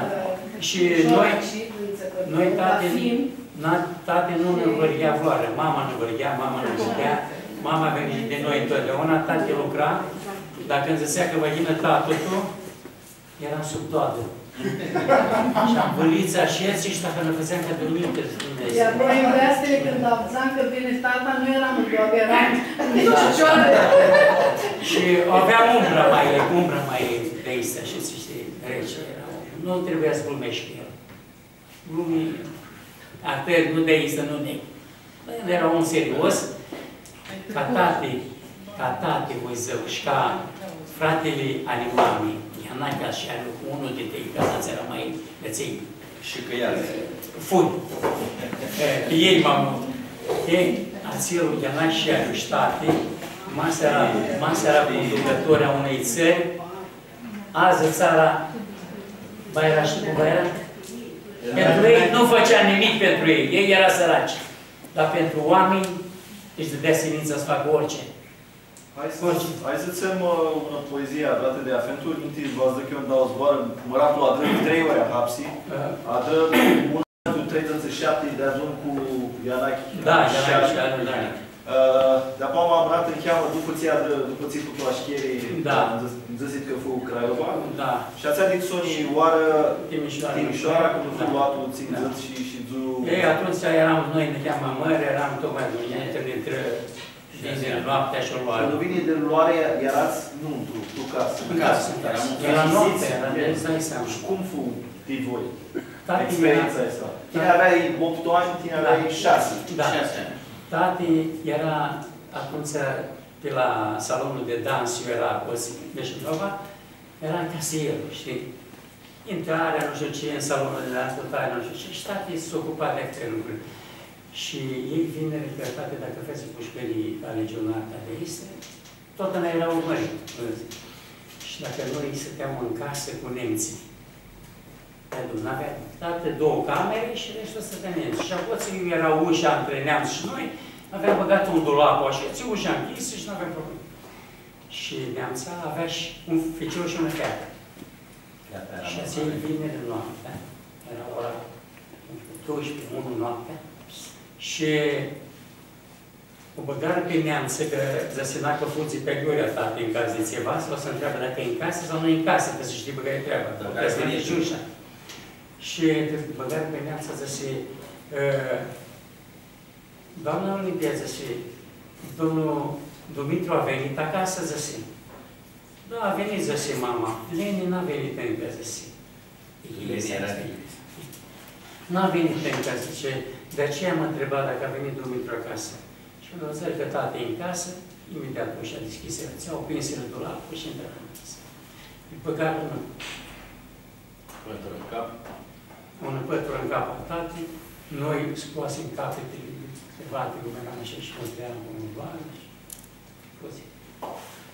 Shi ușor noi, acid, înțepător, dar fin. Noi, tati, na, tati nu nã vãryea vãrãoarã. Mama nã vãryea, mama nã vãryea. Mama vini di noi ntotdeauna, tati lucra. Dacã nji dzãtsea cã va yinã tatã-tu, eram sub doadã. Shi am vãlit s-ashedz shi dacã nã fãtseam ca di minte, s-nu ne... Iar noi, nveastili, cãndu avdzam cã vini tata, nu eram tu doadã, eram tu picioare. Shi avea umbra ma, umbra ma Deista, shi, shtii, rece eara. Nu trebuia s-glumeshti cu el. Glumi, atãt, nu Deista, nu neg. Bã, el eara un serios, ca tati, ca tati, voi dzãc, shi ca fratili ali mami, Ianachi, shi ali unlu di trei, ca s-eara ma putsãn. Shi cã ea. Furi. E, pi elj ma multu. E, atsel, Ianachi, shi ali shi tati, ma s-eara, ma s-eara conducãtori a unei tsãri, Adzã tsara, baira, shtii cum baira? Pentru ei nu făcea nimic pentru ei, ei eara săraci. Dar pentru oameni își dădea silința să facă orice. Hai s-, orice. Hai s-dzãtsem, ã, unã poezii adratã di afendu, ninti va dzãc eu dauã zboarã, mãratlu adrã trei ori ahapsi, ã, adrã unã cu treidzãts shi shapti deadun cu Ianachi. Da, Ianachi shi Anu, da. Ã, dapoaia ma amãnat niheamã, dupã tsi adrã, dupã tsi fu tu ashcheri, da, nji dzãs-, nji dzãsit cã fu Craiova. Da. Shi atsea dit soni oarã Timishoara, Timishoara, cãndu fu luat tu tsindzãts shi, shi dzu- Ei, atumtsea earam noi niheamã mãri, earam tut ma buni, cãndu intrã, vini noaptea shi u loarã. Cãndu vini di loarã, earats nuntru, tu casã. În casă, în casă. Eara noaptea, eara, îți dai seama. Shi cum fu ti voi? Tati experientsa aestã. Tini aveai optu anj, tini aveai shasi. Da. Shasi anj. Tati eara atumtsea pi la salonul de dans, iu eara aclo, Veșinova, eara casier, shtii? Intrarea, nu shtiu ce, în salonul de dans, nu shtiu ce, shi tati s-ocupa di ahtãri lucri. Shi elj vinirã, cã tati, dacã fãtsi pushcãrii la legionarta di aesti, totna eara mãri, shi dacã noi stãteam în casă cu nemții. N-avea, date doauã camere shi restul stãtea nemts. Shi aclo tsi eara usha ntrã neamts shi noi, aveam bãgatã un dulap, ashi, tsi usha ncljisã shi n-aveam probleme. Shi neamtsa avea shi un ficior shi unã featã. Feata eara... Shi mari. Atselj vinirã noaptea, eara ora, nu shtiu, doisprãdzatsi, unu noaptea, shi u bãgarã pi neamtsã, cã dzãsi, nacã fudzi pi aiurea, tati, în caz de ceva, s-va s-ntreabã dacã e în casă sau nu e în casă, ca s-shtii, bãgarã treaba. Bãgarã pi neamtsã. Putea s-nã dishcljidã usha. Shi bãgarã pi neamtsã, dzãsi, ã, „Doamna Olimpia”, dzãsi, „domnul Dumitru a venit acasă?” dzãsi. „Da, a venit”, dzãsi mama. „Leni n-a venit încă”, dzãsi. Leni eara... „N-a venit încă”, dzãsi, „de aceea mă întreba dacă a venit Dumitru acasă.” Shi cãndu vãdzurã cã tati e în casă, imediat usha dishcljisirã, tsi u prinsirã dulaplu shi intrarã în casă. Îi băgară un... Pãtrã tu cap. Unã pãtrã tu cap a tati, noi scoasim capetele, cravatele, cum eram ashi, shi mutream cu un bani shi...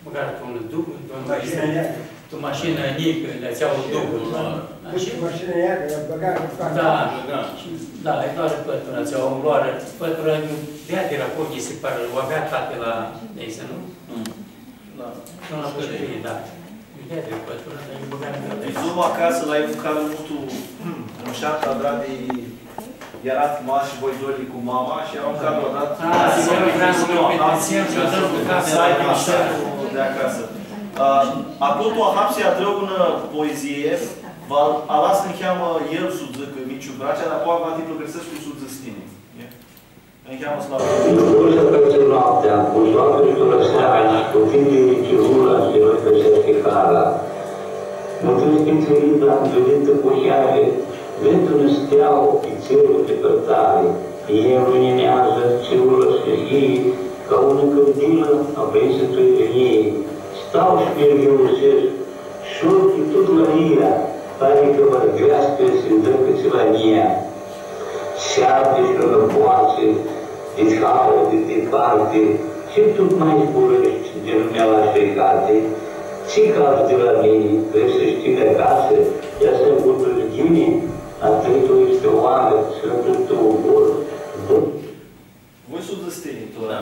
Bãgarã tu unã dugã, tu unã... Mașinã njicã. Tu mașinã njicã, di atsea dugã, da? Ashi? Mașinã njicã, bãgarã tu cap. Da, da. Shi, da, e doar pãtrã, atsea u loarã, pãtrã, di atsea eara, s-pari, u avea tati la, de exemplu, nu? Mm. Da. Pãnã la pushcãrii, da. Deci, tu acasã, la un cadru multu mushat, adrat di, earat mash voi doi cu mama shi eara un cadru adrat. Ah, s-ai, aclo tu ahapsi adrã unã poezii, va alas niheamã el s-u dzãcã, Miciu Bracea, dar poati va ti pãlãcãrsescu s-u dzãts tini. Încheamă slava. Zburse peste noaptea, cu soarele fără seară, cu vindele chirura, și noi peste Sahara. Mutrescu tsi ridã, anvãlitã cu heari, ved unã steauã pi tserlu di pãrtari, ea lunjineadzã celula shi yii ca unã cãndilã aprinsã tu irinii. Stau shi mi nvilusescu, shortu tut la ea, pari cã va greascã s-nji dzãcã tsiva njia. S-avdi shi unã boatsi di hauã di diparti, tsi tut ma zburãshti di nu mi alash fricati? Tsi caftsã di la mini? Vrei s-shtii di acasã? Ia s-ncututs ghini, a treia easti oarã, suntu tu ubor, bun. Voi s-u dzãts tini, tu. Da.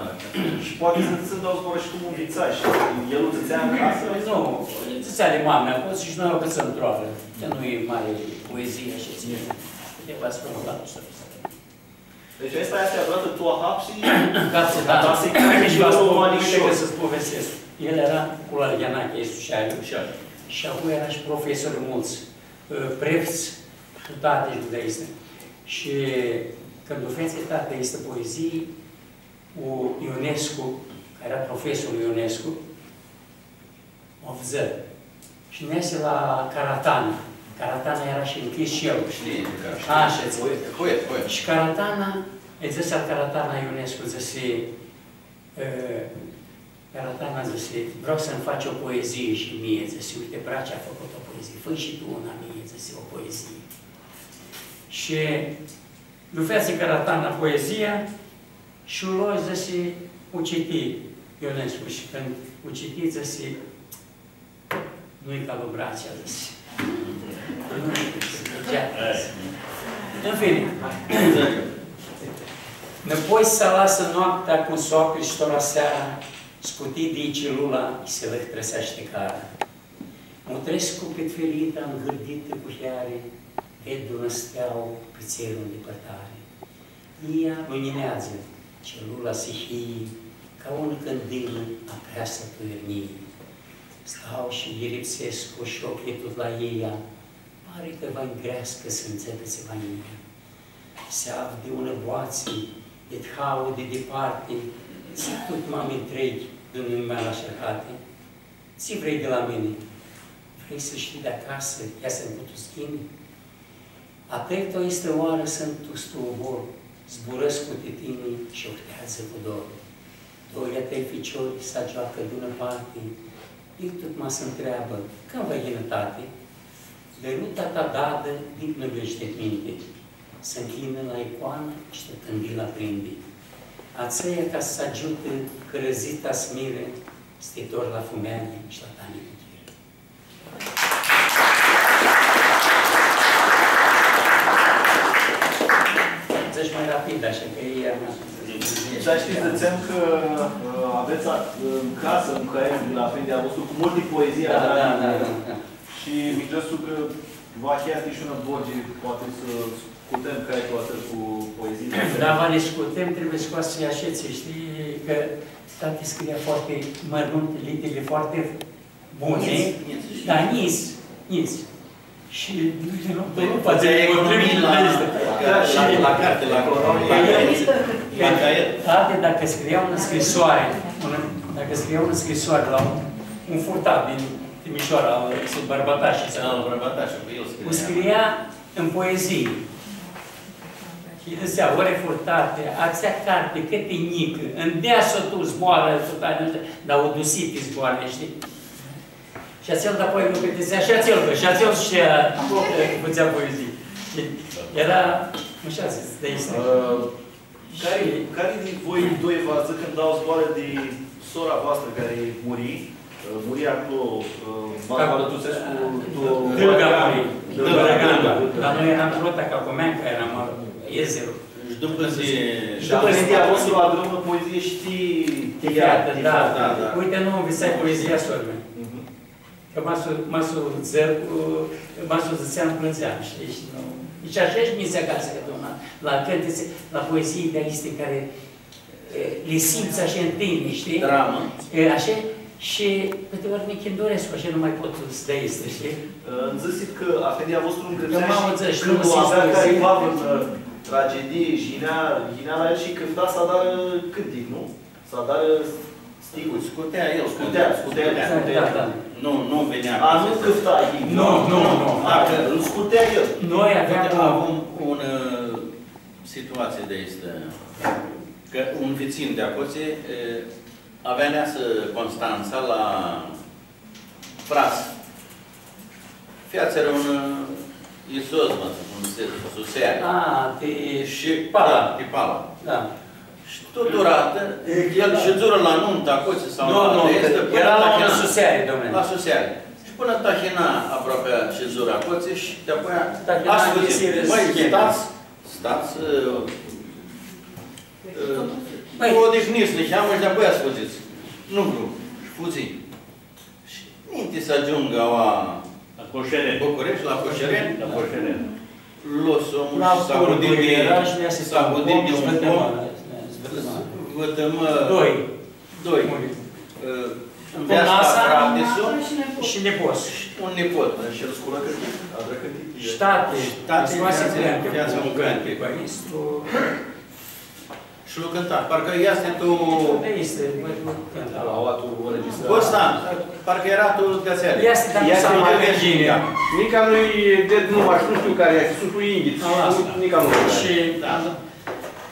Shi poati s-tsãn dau zboarã shi cum u nvitsai, shi el u dzãtsea tu casã? Nu, el dzãtsea di mami, aclo shi noi u nvitsãm tu oarã, cã nu e mari poezii, ashi tsi, undeva s-spun la Deci aestã easti adratã tu ahapsi? Ca s-, da. Ca s-, ca s-, Deci va spun, uite cã s-povestescu. El eara cu la Ianache Sushariu. Sushariu. Shi aclo eara shi profesori multsã, ã, prefts, shi tati shi di aesti. Shi cãndu u featsi tati aestã poezii, u Ionescu, cari eara profesorlu Ionescu, u avdzã. Shi neasi la Caratana. Caratana eara shi ncljis shi el. Shtii, Caratana. Ashitsi. Poet, poet, poet. Shi Caratana, lji dzãsi al Caratana Ionescu, dzãsi, ã, Caratana dzãsi, „Vreau s-nji faci o poezii shi mie”, dzãsi, „uite, Braci a făcut o poezie, fă-nji shi tu una mie”, dzãsi, „o poezii”. Shi lu featsi Caratana poezia, Shi u lo, dzãsi, u citi Ionescu shi cãndu u citi, dzãsi, „Nu-i ca lu Braci”, dzãsi. „Nu-i ca lu Braci”, dzãsi. În fine, nãpoi s-alasã noaptea cu soapli shi tora seara, scuti di celula shi s-lãhtreseashti cara. Mutrescu pit firita, ngãrditã cu heari, ved unã steauã pi tserlu ndipãrtari. Ea lunjineadzã celula shi yii, ca unã cãndilã aprinsã tu irinii. Stau shi yiripsescu shi oclji tut la ea, pari cã va-nj greascã s-nji dzãcã tsiva njia. S-avdi unã boatsi di hauã di diparti, tsi tut ma mi ntreghi di nu mi alash fricati? Tsi vrei di la mini? Vrei s-shtii di acasã, ia s-ncututs ghini? A treia easti oarã suntu tu ubor, zburãscu ti tini shi u shtreadz cu dor. Doilji a tãi ficiori s-agioacã di unã parti, el tut ma s-ntreabã, cãndu va yinã tati? Vãrã tata dadã, dit nu-lj easti minti, s-ncljinã la icoanã shi tu cãndilã aprindi. Atsea ca s-agiutã cãrãzita s-mirã, s-ti dor la fumealji shi la tani cu chirã. Dzãts ma rapid, ashi cã e ma... Dar shtii, dzãtseam cã, ã, avets a-, tu casã, un caiet di la afendia a vostru cu multi poezii, da, da, da, da. Shi mi dzãsh cã va easti shi unã borgi, poati s-ascultãm caietul atsel cu poezii. Da, va li ascultãm, trebuie scoasi ashi, shtii, cã tati scria foarte mãrunt, literele foarte bune, dar njits, njits. Shi nu, nu poati economii la, la, la carte, la economii, la caiet. Tati, dacã scria unã scrisoari, unã, dacã scria unã scrisoari la un, un furtat din Timișoara, al, sub Bãrbãtashi, da, la Bãrbãtashi, cã el scria. U scria în poezii. Shi dzãtsea, ori furtate, atsea carti, cãt e njicã, ndea s-u tu zboarã, furtate, dar u dusi ti zboarã, shtii? Shi atsel, dapoi, nu pãlãcãrsea shi atsel, cã shi atsel shtia, fãtsea poezii. Shi eara, nu shtiu, s-, di aestã. Ã, cari, cari di voi doi va dzãcã, cãndu dau zboarã di sora voastrã cari muri, ã, muri aclo, ã, Barbara Tusescu, tu Dãlga muri. Dãlga, Dãlga. Dar noi eram prota, ca Comenca, eram, ã, Ezerul. Shi dupã tsi... Shi dupã tsi a fost la drumul poezie, shtii, ti featã, ti featã, da. Uite, nu nvitsai poezia, sora mea. Mhm. Cã ma s-u, ma s-u dzã-, ma s-u dzãtseam, plãndzeam, shtii, shi nu, nici ashi shi mi se acasã, cã, doamna, la cãntitsi, la poezii di aesti cari, e, li simts ashi tu tini, shtii? Dramã. E, ashi, shi cãti ori mi chindurescu, ashi, nu ma pot s-, di aesti, shtii? Ã, nji dzãsit cã afendia a vostru ngrãpsea shi cãndu avea cariva unã tragedii, shi yinea, yinea la el shi cãfta s-adarã cãntic, nu? S-adarã Scutea el, scutea, scutea, scutea. Da, da. Nu, nu vinea. A, nu cãfta el. Nu, nu, nu. A, cã îl scutea el. Noi aveam... Avem un, ã, situatsii di aestã, cã un vitsin di acotsi, ã, avea neasã Constantsa la Fras. Featsirã un, ã, isozmã, cum s-dzãtsi, suseari. A, ti... Shi pala. Da, ti pala. Da. Shi tutã aratã, el shidzurã la numtã acotsi sau... Nu, la... Nu, easti, cã pãnã era la unã suseari, domnule. La suseari. Shi pãnã tahina aproapi shidzurã acotsi shi di-apoia... Tahina, ascudzit. Mãi, stats, stats, ã, ã, vã odihnits niheamã shi di-apoia s-fudzits. Nu vru. Shi fudzi. Shi ninti s-agiungã la... La Cosheren. Bucureshti, la Cosheren. La Cosheren. Lo somnu shi s-ahudi di, s-ahudi di un pom, vãtãmã. Doi. Doi. Ã, nveasta, frati-su shi nipot. Un nipot. Shi el sculã cãntic, adrã cãntic. Shi tati, shi tati, scoasi cãntic, featsi un cãntic. Shi lu cãnta, parcã easti tu... Easti, mã, cãnta. Aua tu înregistrare. Costa, parcã era tu Gãtseli. Easti, dar nu s-adarã ghini. Nica nu-i di numã, nu shtiu cari easti, suntu yinghits. Nica nu... Shi, da, da.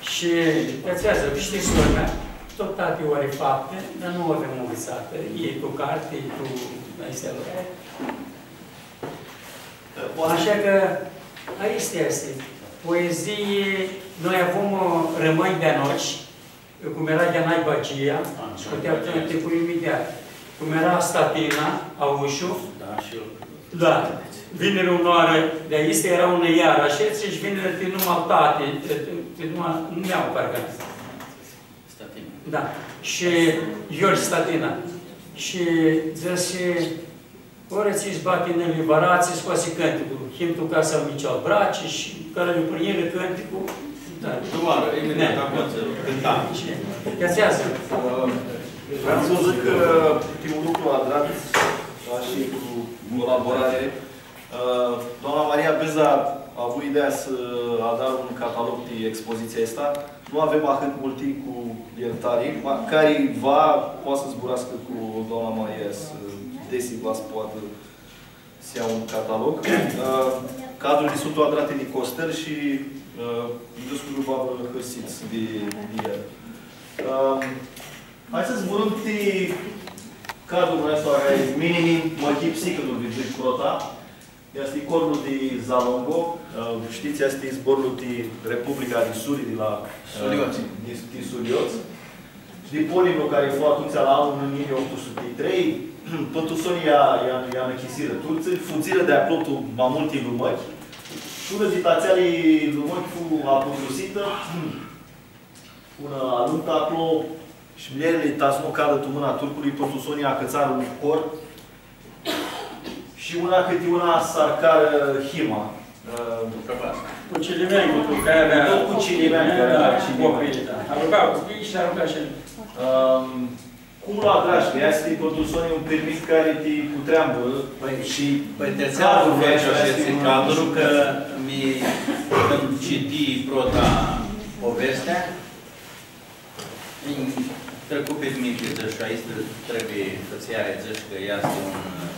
Shi, cãtseadzã, shtii, sora mea, tut tati u ari fapti, dar nu u avem nvitsatã. E tu carti, e tu, aestã. Ashi cã, aestã easti. Poezii, noi avum, ã, rãmãnj di-a noshtri, cum era Gheanai Bacia, shi putea cãnticlu imediat. Cum era Statina, aushu. Da, shi el. Da. Vinirã unã oarã, di aestã era unã iarã, ashi, shi vinirã ti numa al tati, ti, ti numa, nu lj-au parcã. Statina. Da. Shi Iorghi Statina. Shi dzãsi, ori tsi s-bati nãli vara, tsi scoasi cãnticlu, him tu casa al Mici al Braci, shi cari lu prindi cãnticlu, da. Doarã, imediat, da, apoi cãnta. Shi, cãtseadzã. Vream s-dzãc cã ti un lucru adrat, da, shi cu colaborare, Ã, doamna Maria Beza a avut ideea s-adarã un catalog di expozitsia aestã. Nu avem ahãt multi, cu iertari, ma cari va, poati s-zburascã cu doamna Maria, s-, desi va s-poatã s-ia un catalog. Ã, cadrurli suntu adrati di Costel shi, ã, minduescu cã va vã hãrsits di, di el. Ã, hai s-zburãm ti cadrul aestu, cari mini, mini, mã hipsi cãndu lu vidzui prota. Easti corlu di Zalongo, ã, shtits, easti zborlu di Republica di Suli, di la, ã, Suliots. Di, di Suliots. Di polimlu cari fu atumtsea la anlu unã njilji optu suti trei, pãn tu soni ia, ia, ia nãchisirã turtsãlj, fudzirã di aclo tu ma multi lumãchi, shi unã di atseali lumãchi fu apundusitã, unã alumtã aclo, shi muljerli, ta s-nu cadã tu mãna turclui, pãn tu soni acãtsarã un cor, shi una cãti una s-arcarã hima. Ã, cu cilimeanj, cu turcaia avea. Tot cu cilimeanj, da, da, cilimeanj. Copii, da. Arunca copii shi arunca shi... Ãm, cum lu adrash? Easti, pãn tu soni, un pirmith cari ti cutreambã. Pãi, shi, pãi, ti atsea cadrul, feci ashi, easti un cadru, cã mi, cãndu citi prota povestea, nj-tricu pi minti, dzãsh, aestã trebuie fãtseari, dzãsh, cã easti un,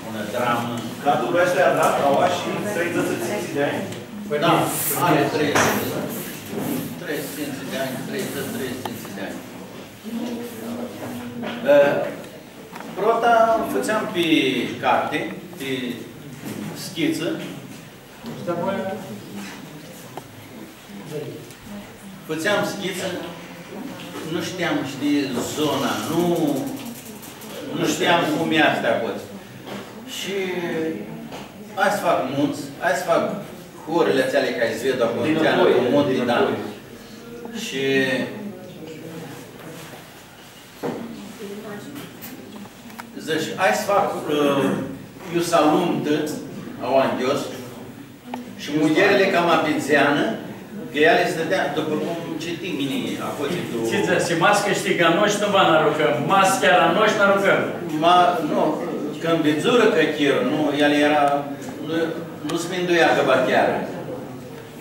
unã dramã. Cadrul aestu eara, aua shi treidzãts shi tsintsi di anj? Pãi, da, ari treidzãts, treidzãts shi tsintsi di anj, treidzãts, treidzãts shi tsintsi di anj. Ã, prota fãtseam pi carti, pi schitsã. Fãtseam schitsã, nu shteam, shtii, zona, nu, nu shteam cum easti aclo. Shi hai s-fac muntsã, hai s-fac horli atseali cari s-ved aclo, tu munti, da. Shi dzãsh, hai s-fac, ã, iu s-alumtã aua nghios, shi muljerli cama pi dzeanã, cã eali stãtea, dupã cum citi mini, aclo tu... Tsi dzãsh, ma s-cã shtii cã a noshtri nu va nã arucãm, ma s-chiar a noshtri nã arucãm. Ma, nu, cãndu vidzurã cã chiro, nu, eali eara, nu, nu s-minduia cã va chiarã.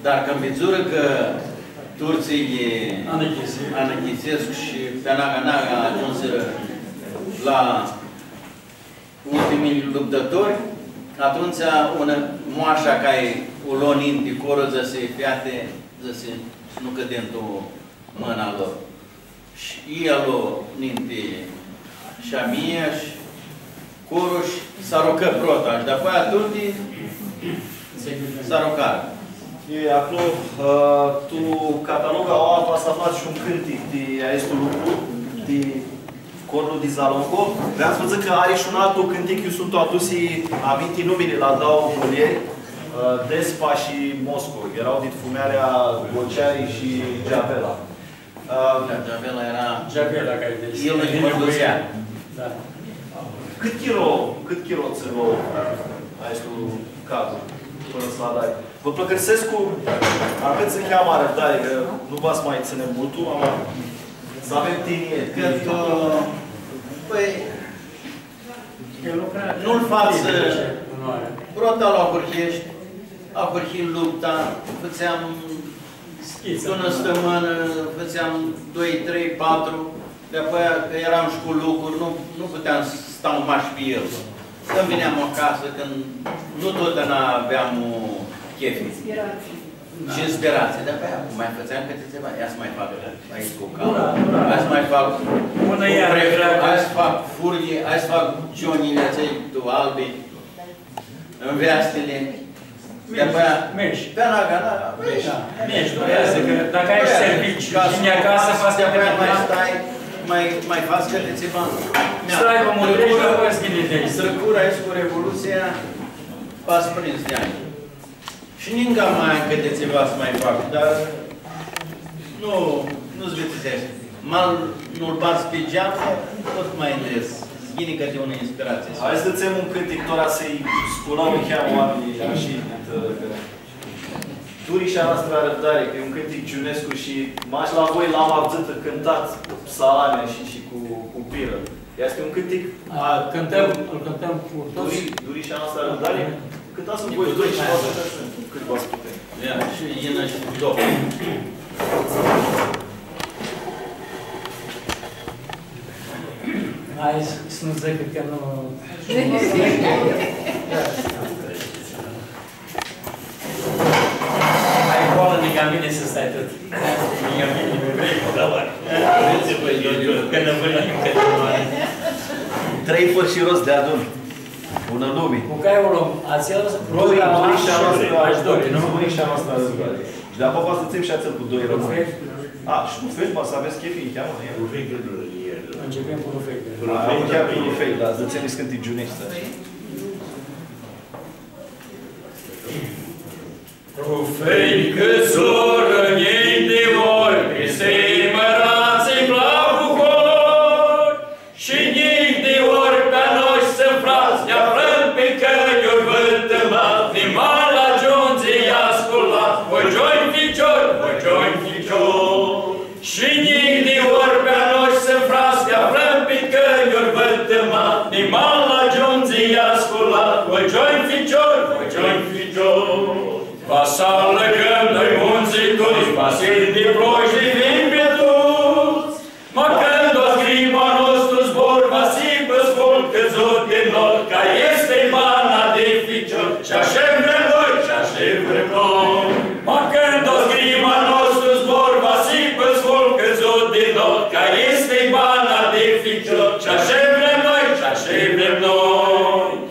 Dar cãndu vidzurã cã turtsãlj anãchisescu shi pi anaga-anaga agiumsirã, La ultimii luptãtori, atumtsea unã moasha cari u lo ninti corlu, dzãsi, feati, dzãsi, nu cãdem tu mãna lor. Shi ea lo ninti shi a mea shi corlu shi s-arucã prota, shi dapoaia tuti s-arucarã. E, aclo, ã, tu catalog aoa va s-aflats shi un cãntic di aestu lucru, di corlu di Zalongo. Vream s-vã dzãc cã ari shi un altu cãntic, iu suntu adusi aminti numili la dauã muljeri, ã, Despa shi Mosco. Eara dit fumealja Goceari shi Geavela. Ã, Da, Geavela eara Geavela, cari e di el, el Emiliu Buia. Da. Cãt chiro, cãt chiro tsã lo aestu cadru pãnã s-lu adari? Vã pãlãcãrsescu, avets niheamã arãvdari, cã nu va s-ma tsãnem multu, ama s-avem tiniri. Cã tu, pãi, nu-l fats, prota lu ahurheshti, ahurhi lupta, fãtseam unã stãmãnã, fãtseam doi, trei, patru, dapoaia cã eram shi cu lucru, nu, nu puteam s-stau mash pi el. Cãndu vineam acasã, cãndu nu totna aveam, ã, chefi. Inspiratsii. Shi inspiratsii, dapoaia ma fãtseam cãti tsiva, ia s-ma fac aestu cu calma, ia s-ma fac cu preftul, ia s-fac furlji, ia s-fac gionili atselj tu albi, nveastili. Dapoaia, mesh. Pi anaga, da, mesh. Da, mesh, nu easti cã dacã ai serviciu shi acasã, faci dapoaia ma stai, ma, ma fats cãti tsiva. Stai cu mutrești, apoi s-ghini. Tricurã aestu cu Revolutsia, patruzeci de ani. Shi nica ma am cãti tsiva s-ma fac, dar nu, nu s-viteseashti. Ma nu-l badz pi geam, tut ma ndreptu. S-ghini cãti unã inspiratsii. Hai s-dzãtsem un cãntic, tora s-lji sculãm niheamã oaminjlji, ashi, cã Duri shi a noastrã arãvdari, cã e un cãntic giunescu shi mash la voi l-am avdzãtã cãntat, psalami shi, shi cu, cu birã. Easti un cãntic. A, cãntãm, lu cãntãm cu tuts? Duri, Duri shi a noastrã arãvdari? Cãntats voi doi shi va s-cãntãm cãt va s-putem. Ia, shi yinã shi cu doauã. Hai s-, s-nu dzãcã cã nu. Hai, aclo, nica mini s-stai tut. Nica mini, mi vrei, mã, da, bani. Cã nã vãrnim, cã nã vãrnim. Trei fãrshirots deadun. Unã lumi. Cu cai u lom? Atsel, Duri, Duri shi a noastrã, Duri, nu? Duri shi a noastrã. Shi di-apoea va s-dzãtsem shi atsel cu doi romãni. Rufel? A, shi Rufel, va s-avets chef, niheamã, ia. Rufel, cred, nu e. Începem cu Rufel. A, chiar cu Rufel, da, dzãtsem niscãnti giuneshti. Rufel, cãtsurã njilj di ori, pisti mãratslji plavdu hori, shi njilj di ori pi a noshtsã frats, nã aflãm pi cãljuri vãtãmats, nimal agiundzi iasculat, voi gionj ficior, voi gionj ficior. Shi njilj di ori pi a noshtsã frats, nã aflãm pi cãljuri vãtãmats, nimal agiundzi iasculat, voi gionj ficior, voi gionj ficior. Va s-alãgãm noi muntsãlj tuts, va s-him di ploji, di vin pi tuts. Ma cãndu va s-grima a nostru zbor, va s-hibã s-hibã cãdzut di nor, ca easti bana di ficior, shi ashi vrem noi, shi ashi vrem noi. Ma cãndu va s-grima a nostru zbor, va s-hibã s-hibã cãdzut di nor, ca easti bana di ficior, shi ashi vrem noi, shi ashi vrem noi.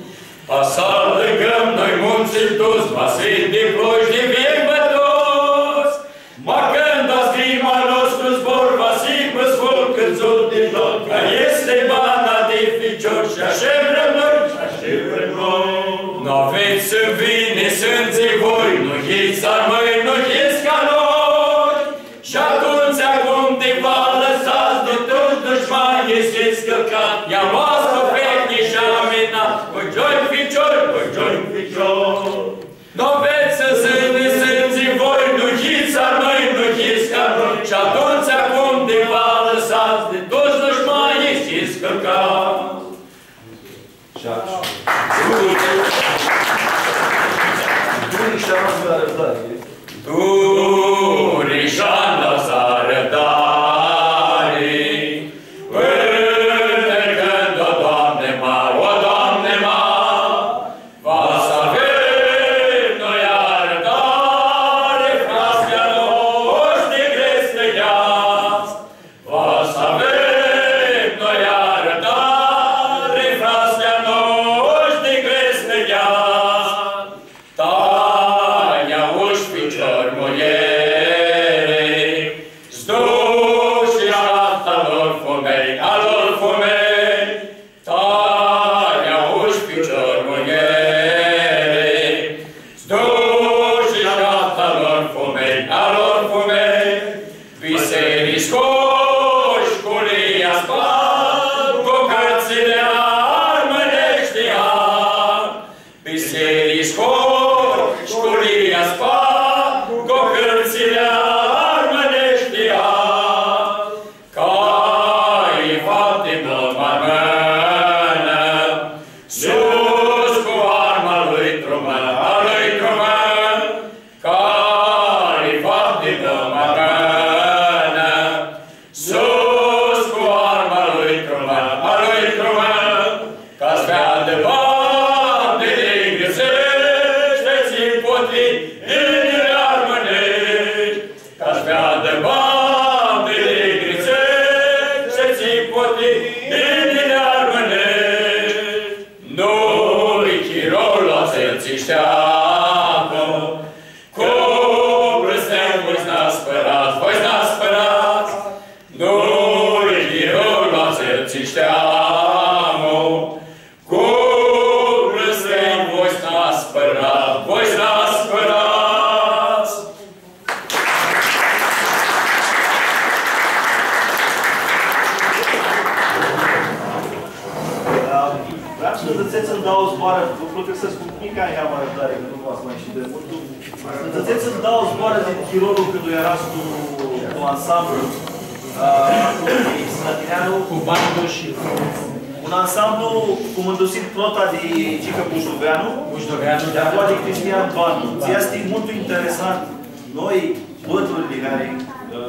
Va s-alãgãm noi muntsãlj tuts, va s-him di ploji, di vin pi tuts. Ma cãndu va s-grima a nostru zbor, va s-hibã s-hibã cãdzut di nor, ca easti bana di ficior, shi ashi vrem noi, shi ashi vrem noi. Nu avets învins sãndzi voi, nu hits armãnj, nu hits ca noi. Shi atumtsea cum ti va lãsats di tuts dushmanjlji s-hits cãlcats, nj-aluats tu fetnji shi aminats, voi gionj ficior, voi gionj ficior. Nu avets sãndzi, sãndzi voi, nu hits armãnj, nu hits ca noi, shi atumtsea cum ti va lãsats di tuts dushmanjlji s-hits cãlcats. Shi ashi. Duri shi a noastrã arãvdari. Duri shi a noastrã arãvdari. Pãnã cãndu Mei, a lor fumei, tari aush ficior muljeari, s-dush shi a lor fumei, a lor fumei, bisearits, shcoli, sculii s-fac, cu cãrtsãli armãneshti, bisearits, shcoli, sculii s-fac, cu cãrtsãli armãneshti, cari fapti n-om armãnã, sus cu arma lui Trumãn, a lui Trumãn, cari fapti n-om armãnã, sus cu arma lui Trumãn, a lui Trumãn, ca s-veadã bandili grãtseashti, tsi-nj putri inimili armãneshti, ca s-veadã bandili grãtseashti, tsi-nj putri inimili armãneshti. Nu-i chirolu atsel tsi shteamnu, cu blãstem voi s-nã aspãrats, voi s-nã aspãrats. Nu-i chirolu atsel tsi shteamnu, cu blãstem voi s-nã aspãrats, voi s-nã aspãrats. Vream s-dzãtsets tu dauã zboarã, vã pãlãcãrsescu cu nica niheamã arãvdari, cã nu va s-mai shtiu di multu. S-dzãtsets tu dauã zboarã di chirolu cãndu earats tu, tu ansamblu, a, cu Slãtineanu. Cu bandu shi cu... Un ansamblu cumãndusit prota di Gicã Bujduveanu, Bujduveanu, di apoia di Cristian Bandu. Tsi easti multu interesant, noi, bãtrãnjlji cari, ã,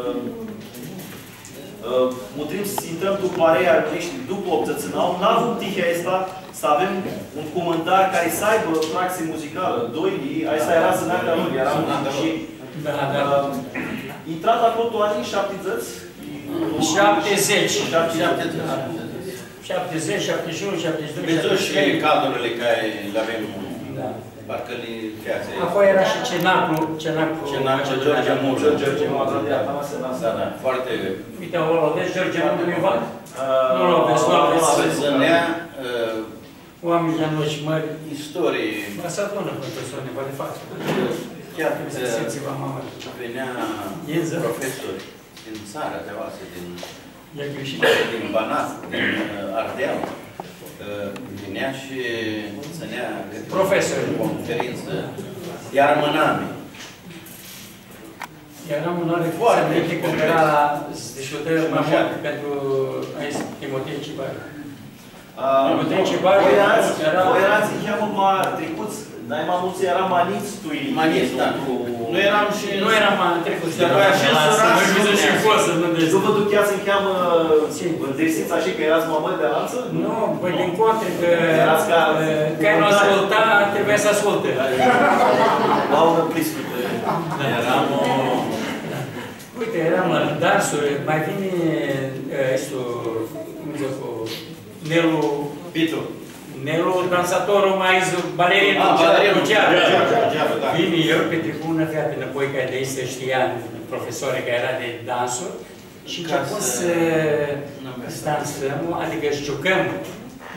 Ã, mutrim s-intrãm tu pareia armãneshti dupã optudzãtsi shi nauã, n-avum tihea aestã s-avem un cumãndar cari s-aibã praxi muzicalã. Doilji, aestã eara sãnatea lor, eara un... Da, da. Shi, da, da. Ã, intrat aclo tu anii shaptidzãts? Shaptidzãts. Shaptidzãts. Shaptidzãts, shaptidzãts shi unu, shaptidzãts shi doi, vedz, shaptidzãts shi trei. Shi cadrurli cari li avem. Da. Parcã li featsi. Aclo eara shi cenaclu, cenaclu. Cenaclu George Murlu. George Murlu, da, da, da, da. Da, da, foarte... Uite, aclo, vezi, George Murlu, nu-l avets, nu-l avets. Tsãnea, ã, oaminj di noi mãri. Istorii. Va s-adunã pãnã tu soni, va li fac. Chiar, ã, vinea profesori. Din tsarã, di aoatsi, din, din Banat, din, ã, Ardeal, ã, vinea shi tsãnea cãti profesori, conferintsã, iar mãnami. Eara unã oarã foarte, foarte, cãndu eara, s-discutã ma multu pentru Timotei Cibar. Ã, voi earats, voi earats niheamã ma tricuts, nai ma multsã earam ma njits tu... Ma njits, da. Nu earam shi... Nu earam ma tricuts, dar voi ashi s-earats. Nu vã ducheats niheamã, vã dãrsits ashi cã earats ma mãri di alantsã? Nu, pãi, din contrã, cã, earats ca, ã, cari nu asculta, trebuia s-ascultã. Doamnã Priscu. Da. Earam, ã, Uite, earam la dansuri, ma vini, ã, aestu, cum dzãc, Nelu Pitu. Nelu, dansatorlu, ma dzãc, balerinlu, a, balerinlu, Geargiu. Geargiu, Geargiu, da. Vini, eu, pitricu unã featã nãpoi, cari di aestã shtia, profesoarã cari eara di dansuri, shi începum s-, s-dansãm, adicã s-giucãm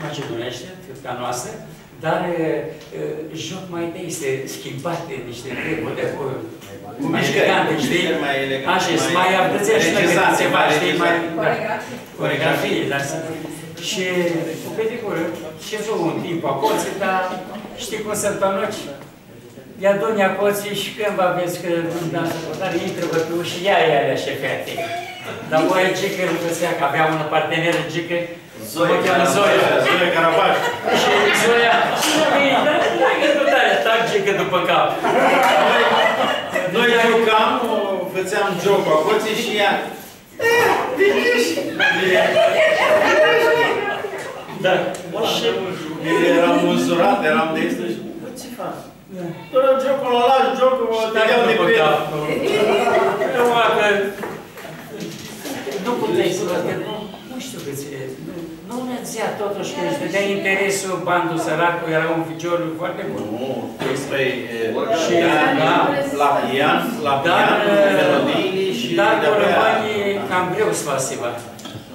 machiduneashti, ca noastrã, dar, ã, ã, joc ma di aesti, schimbat, nishti treburi di aclo, cum elegant, shtii? Mishcãri ma elegante, ashi, ma, ma avdzãm shi noi cãti tsiva, shtii, ma, da. Coregrafii. Coregrafii, da. Shi cu pitricurã, shi eu un timp aclo, dar shtii cum suntu aoatsi? Ia, du-nj aclo shi cãndu va vedz cã nu dansã cu tari, intrã vãrã pi ushã, ia, ia, ia, shi feati. Dar voi, Gicã, nu dzãtsea cã avea unã partenerã, Gicã, Zoia, o cheamã Zoia. Zoia Carabash. Shi Zoia, nu, dar nu ai gândit, tac, Gicã, dupã cap. Noi, noi giucam, fãtseam gioclu aclo shi ea: „E, di ce easti?” Da. Shi eram un zurat, eram di aesti. „Pãi, tsi fac?” Da. „Tut gioclu ăla, lash gioclu, mã, te iau di pe cap.” Nu puteai s-vã, nu, nu shtiu cãtse, nu, nu nã dzãtsea totushi cã ãsh dãdea interesul, Bandu, sãraclu, eara un ficior foarte bun. Nu, pãi, e, shi, da, la pian, la pian, melodiili shi... Dar cu armãnjlji cam greu s-fats tsiva.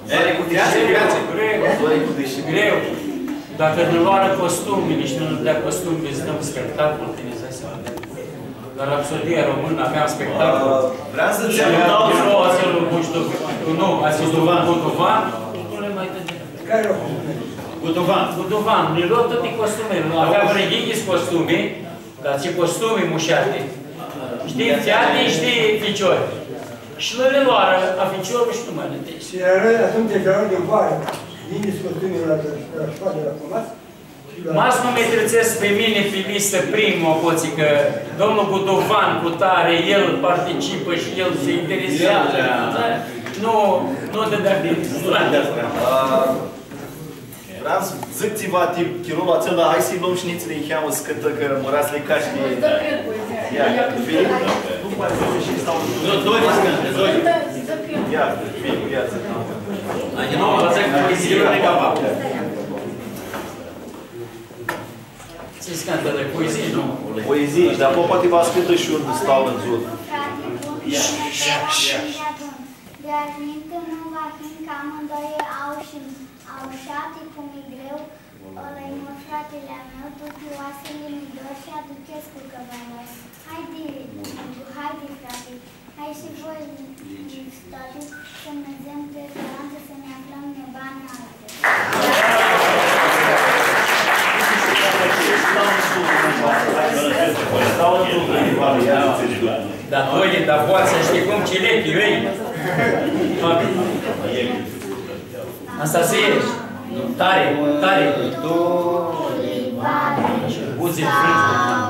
Greu, greu. Dacã nã loarã costumili shi nu nã dea costumi, s-dãm spectacol, tini dai seama. La Rapsodia Română aveam spectacol. Vream să-ți iau. Era, nu știu, nu, azi este Godovan. Godovan. Care Godovan? Godovan. Godovan. Ne lua tuti costumili. Aveam reghinghi costumi, dar ce costumi mushati. Știi, fiati, știi, ficiori. Shi lã li loarã a ficiorlu shi nu ma li desi. Shi eara atumtsea, eara di varã, yini s-costumi la, la shcoalã, la Comas. Ma s-nu mi tritsets pi mini pi listã primlu, hoatsi cã domnul Gudovan cu tare, el participã shi el se interesează. Da. Nu, nu dãdeam bine. A, vream s-dzãc tsiva ti chirolu atsel, dar hai s-lji lom shi nitsi niheamã s-cãntã, cã mãratslji ca shi... Ia, vini? Nu, doi, doi. Ia, vini, ia, dzã. Hai, nu, dzãc, poezii, nu e cama. Tsi s-cãntã di poezii, nu? Poezii, dar po-, poati va s-cãntã shi un Stau nãdzut. Ia, ia, ia. Di alinti nu va him, cã amãndoi aushim, aushati cum e greu, olai mor, fratili a meu, tuti oasili mi dor shi aduchescu cã va mor. Haidi, haidi, frati, hai shi voi, frati, s-nã dutsem pi Franța s-nã aflãm nã banã altã. Da, voi, da, voi, s-shtii cum, cilechi, ei. Anastasie, tari, tari. Uzi, frunzi.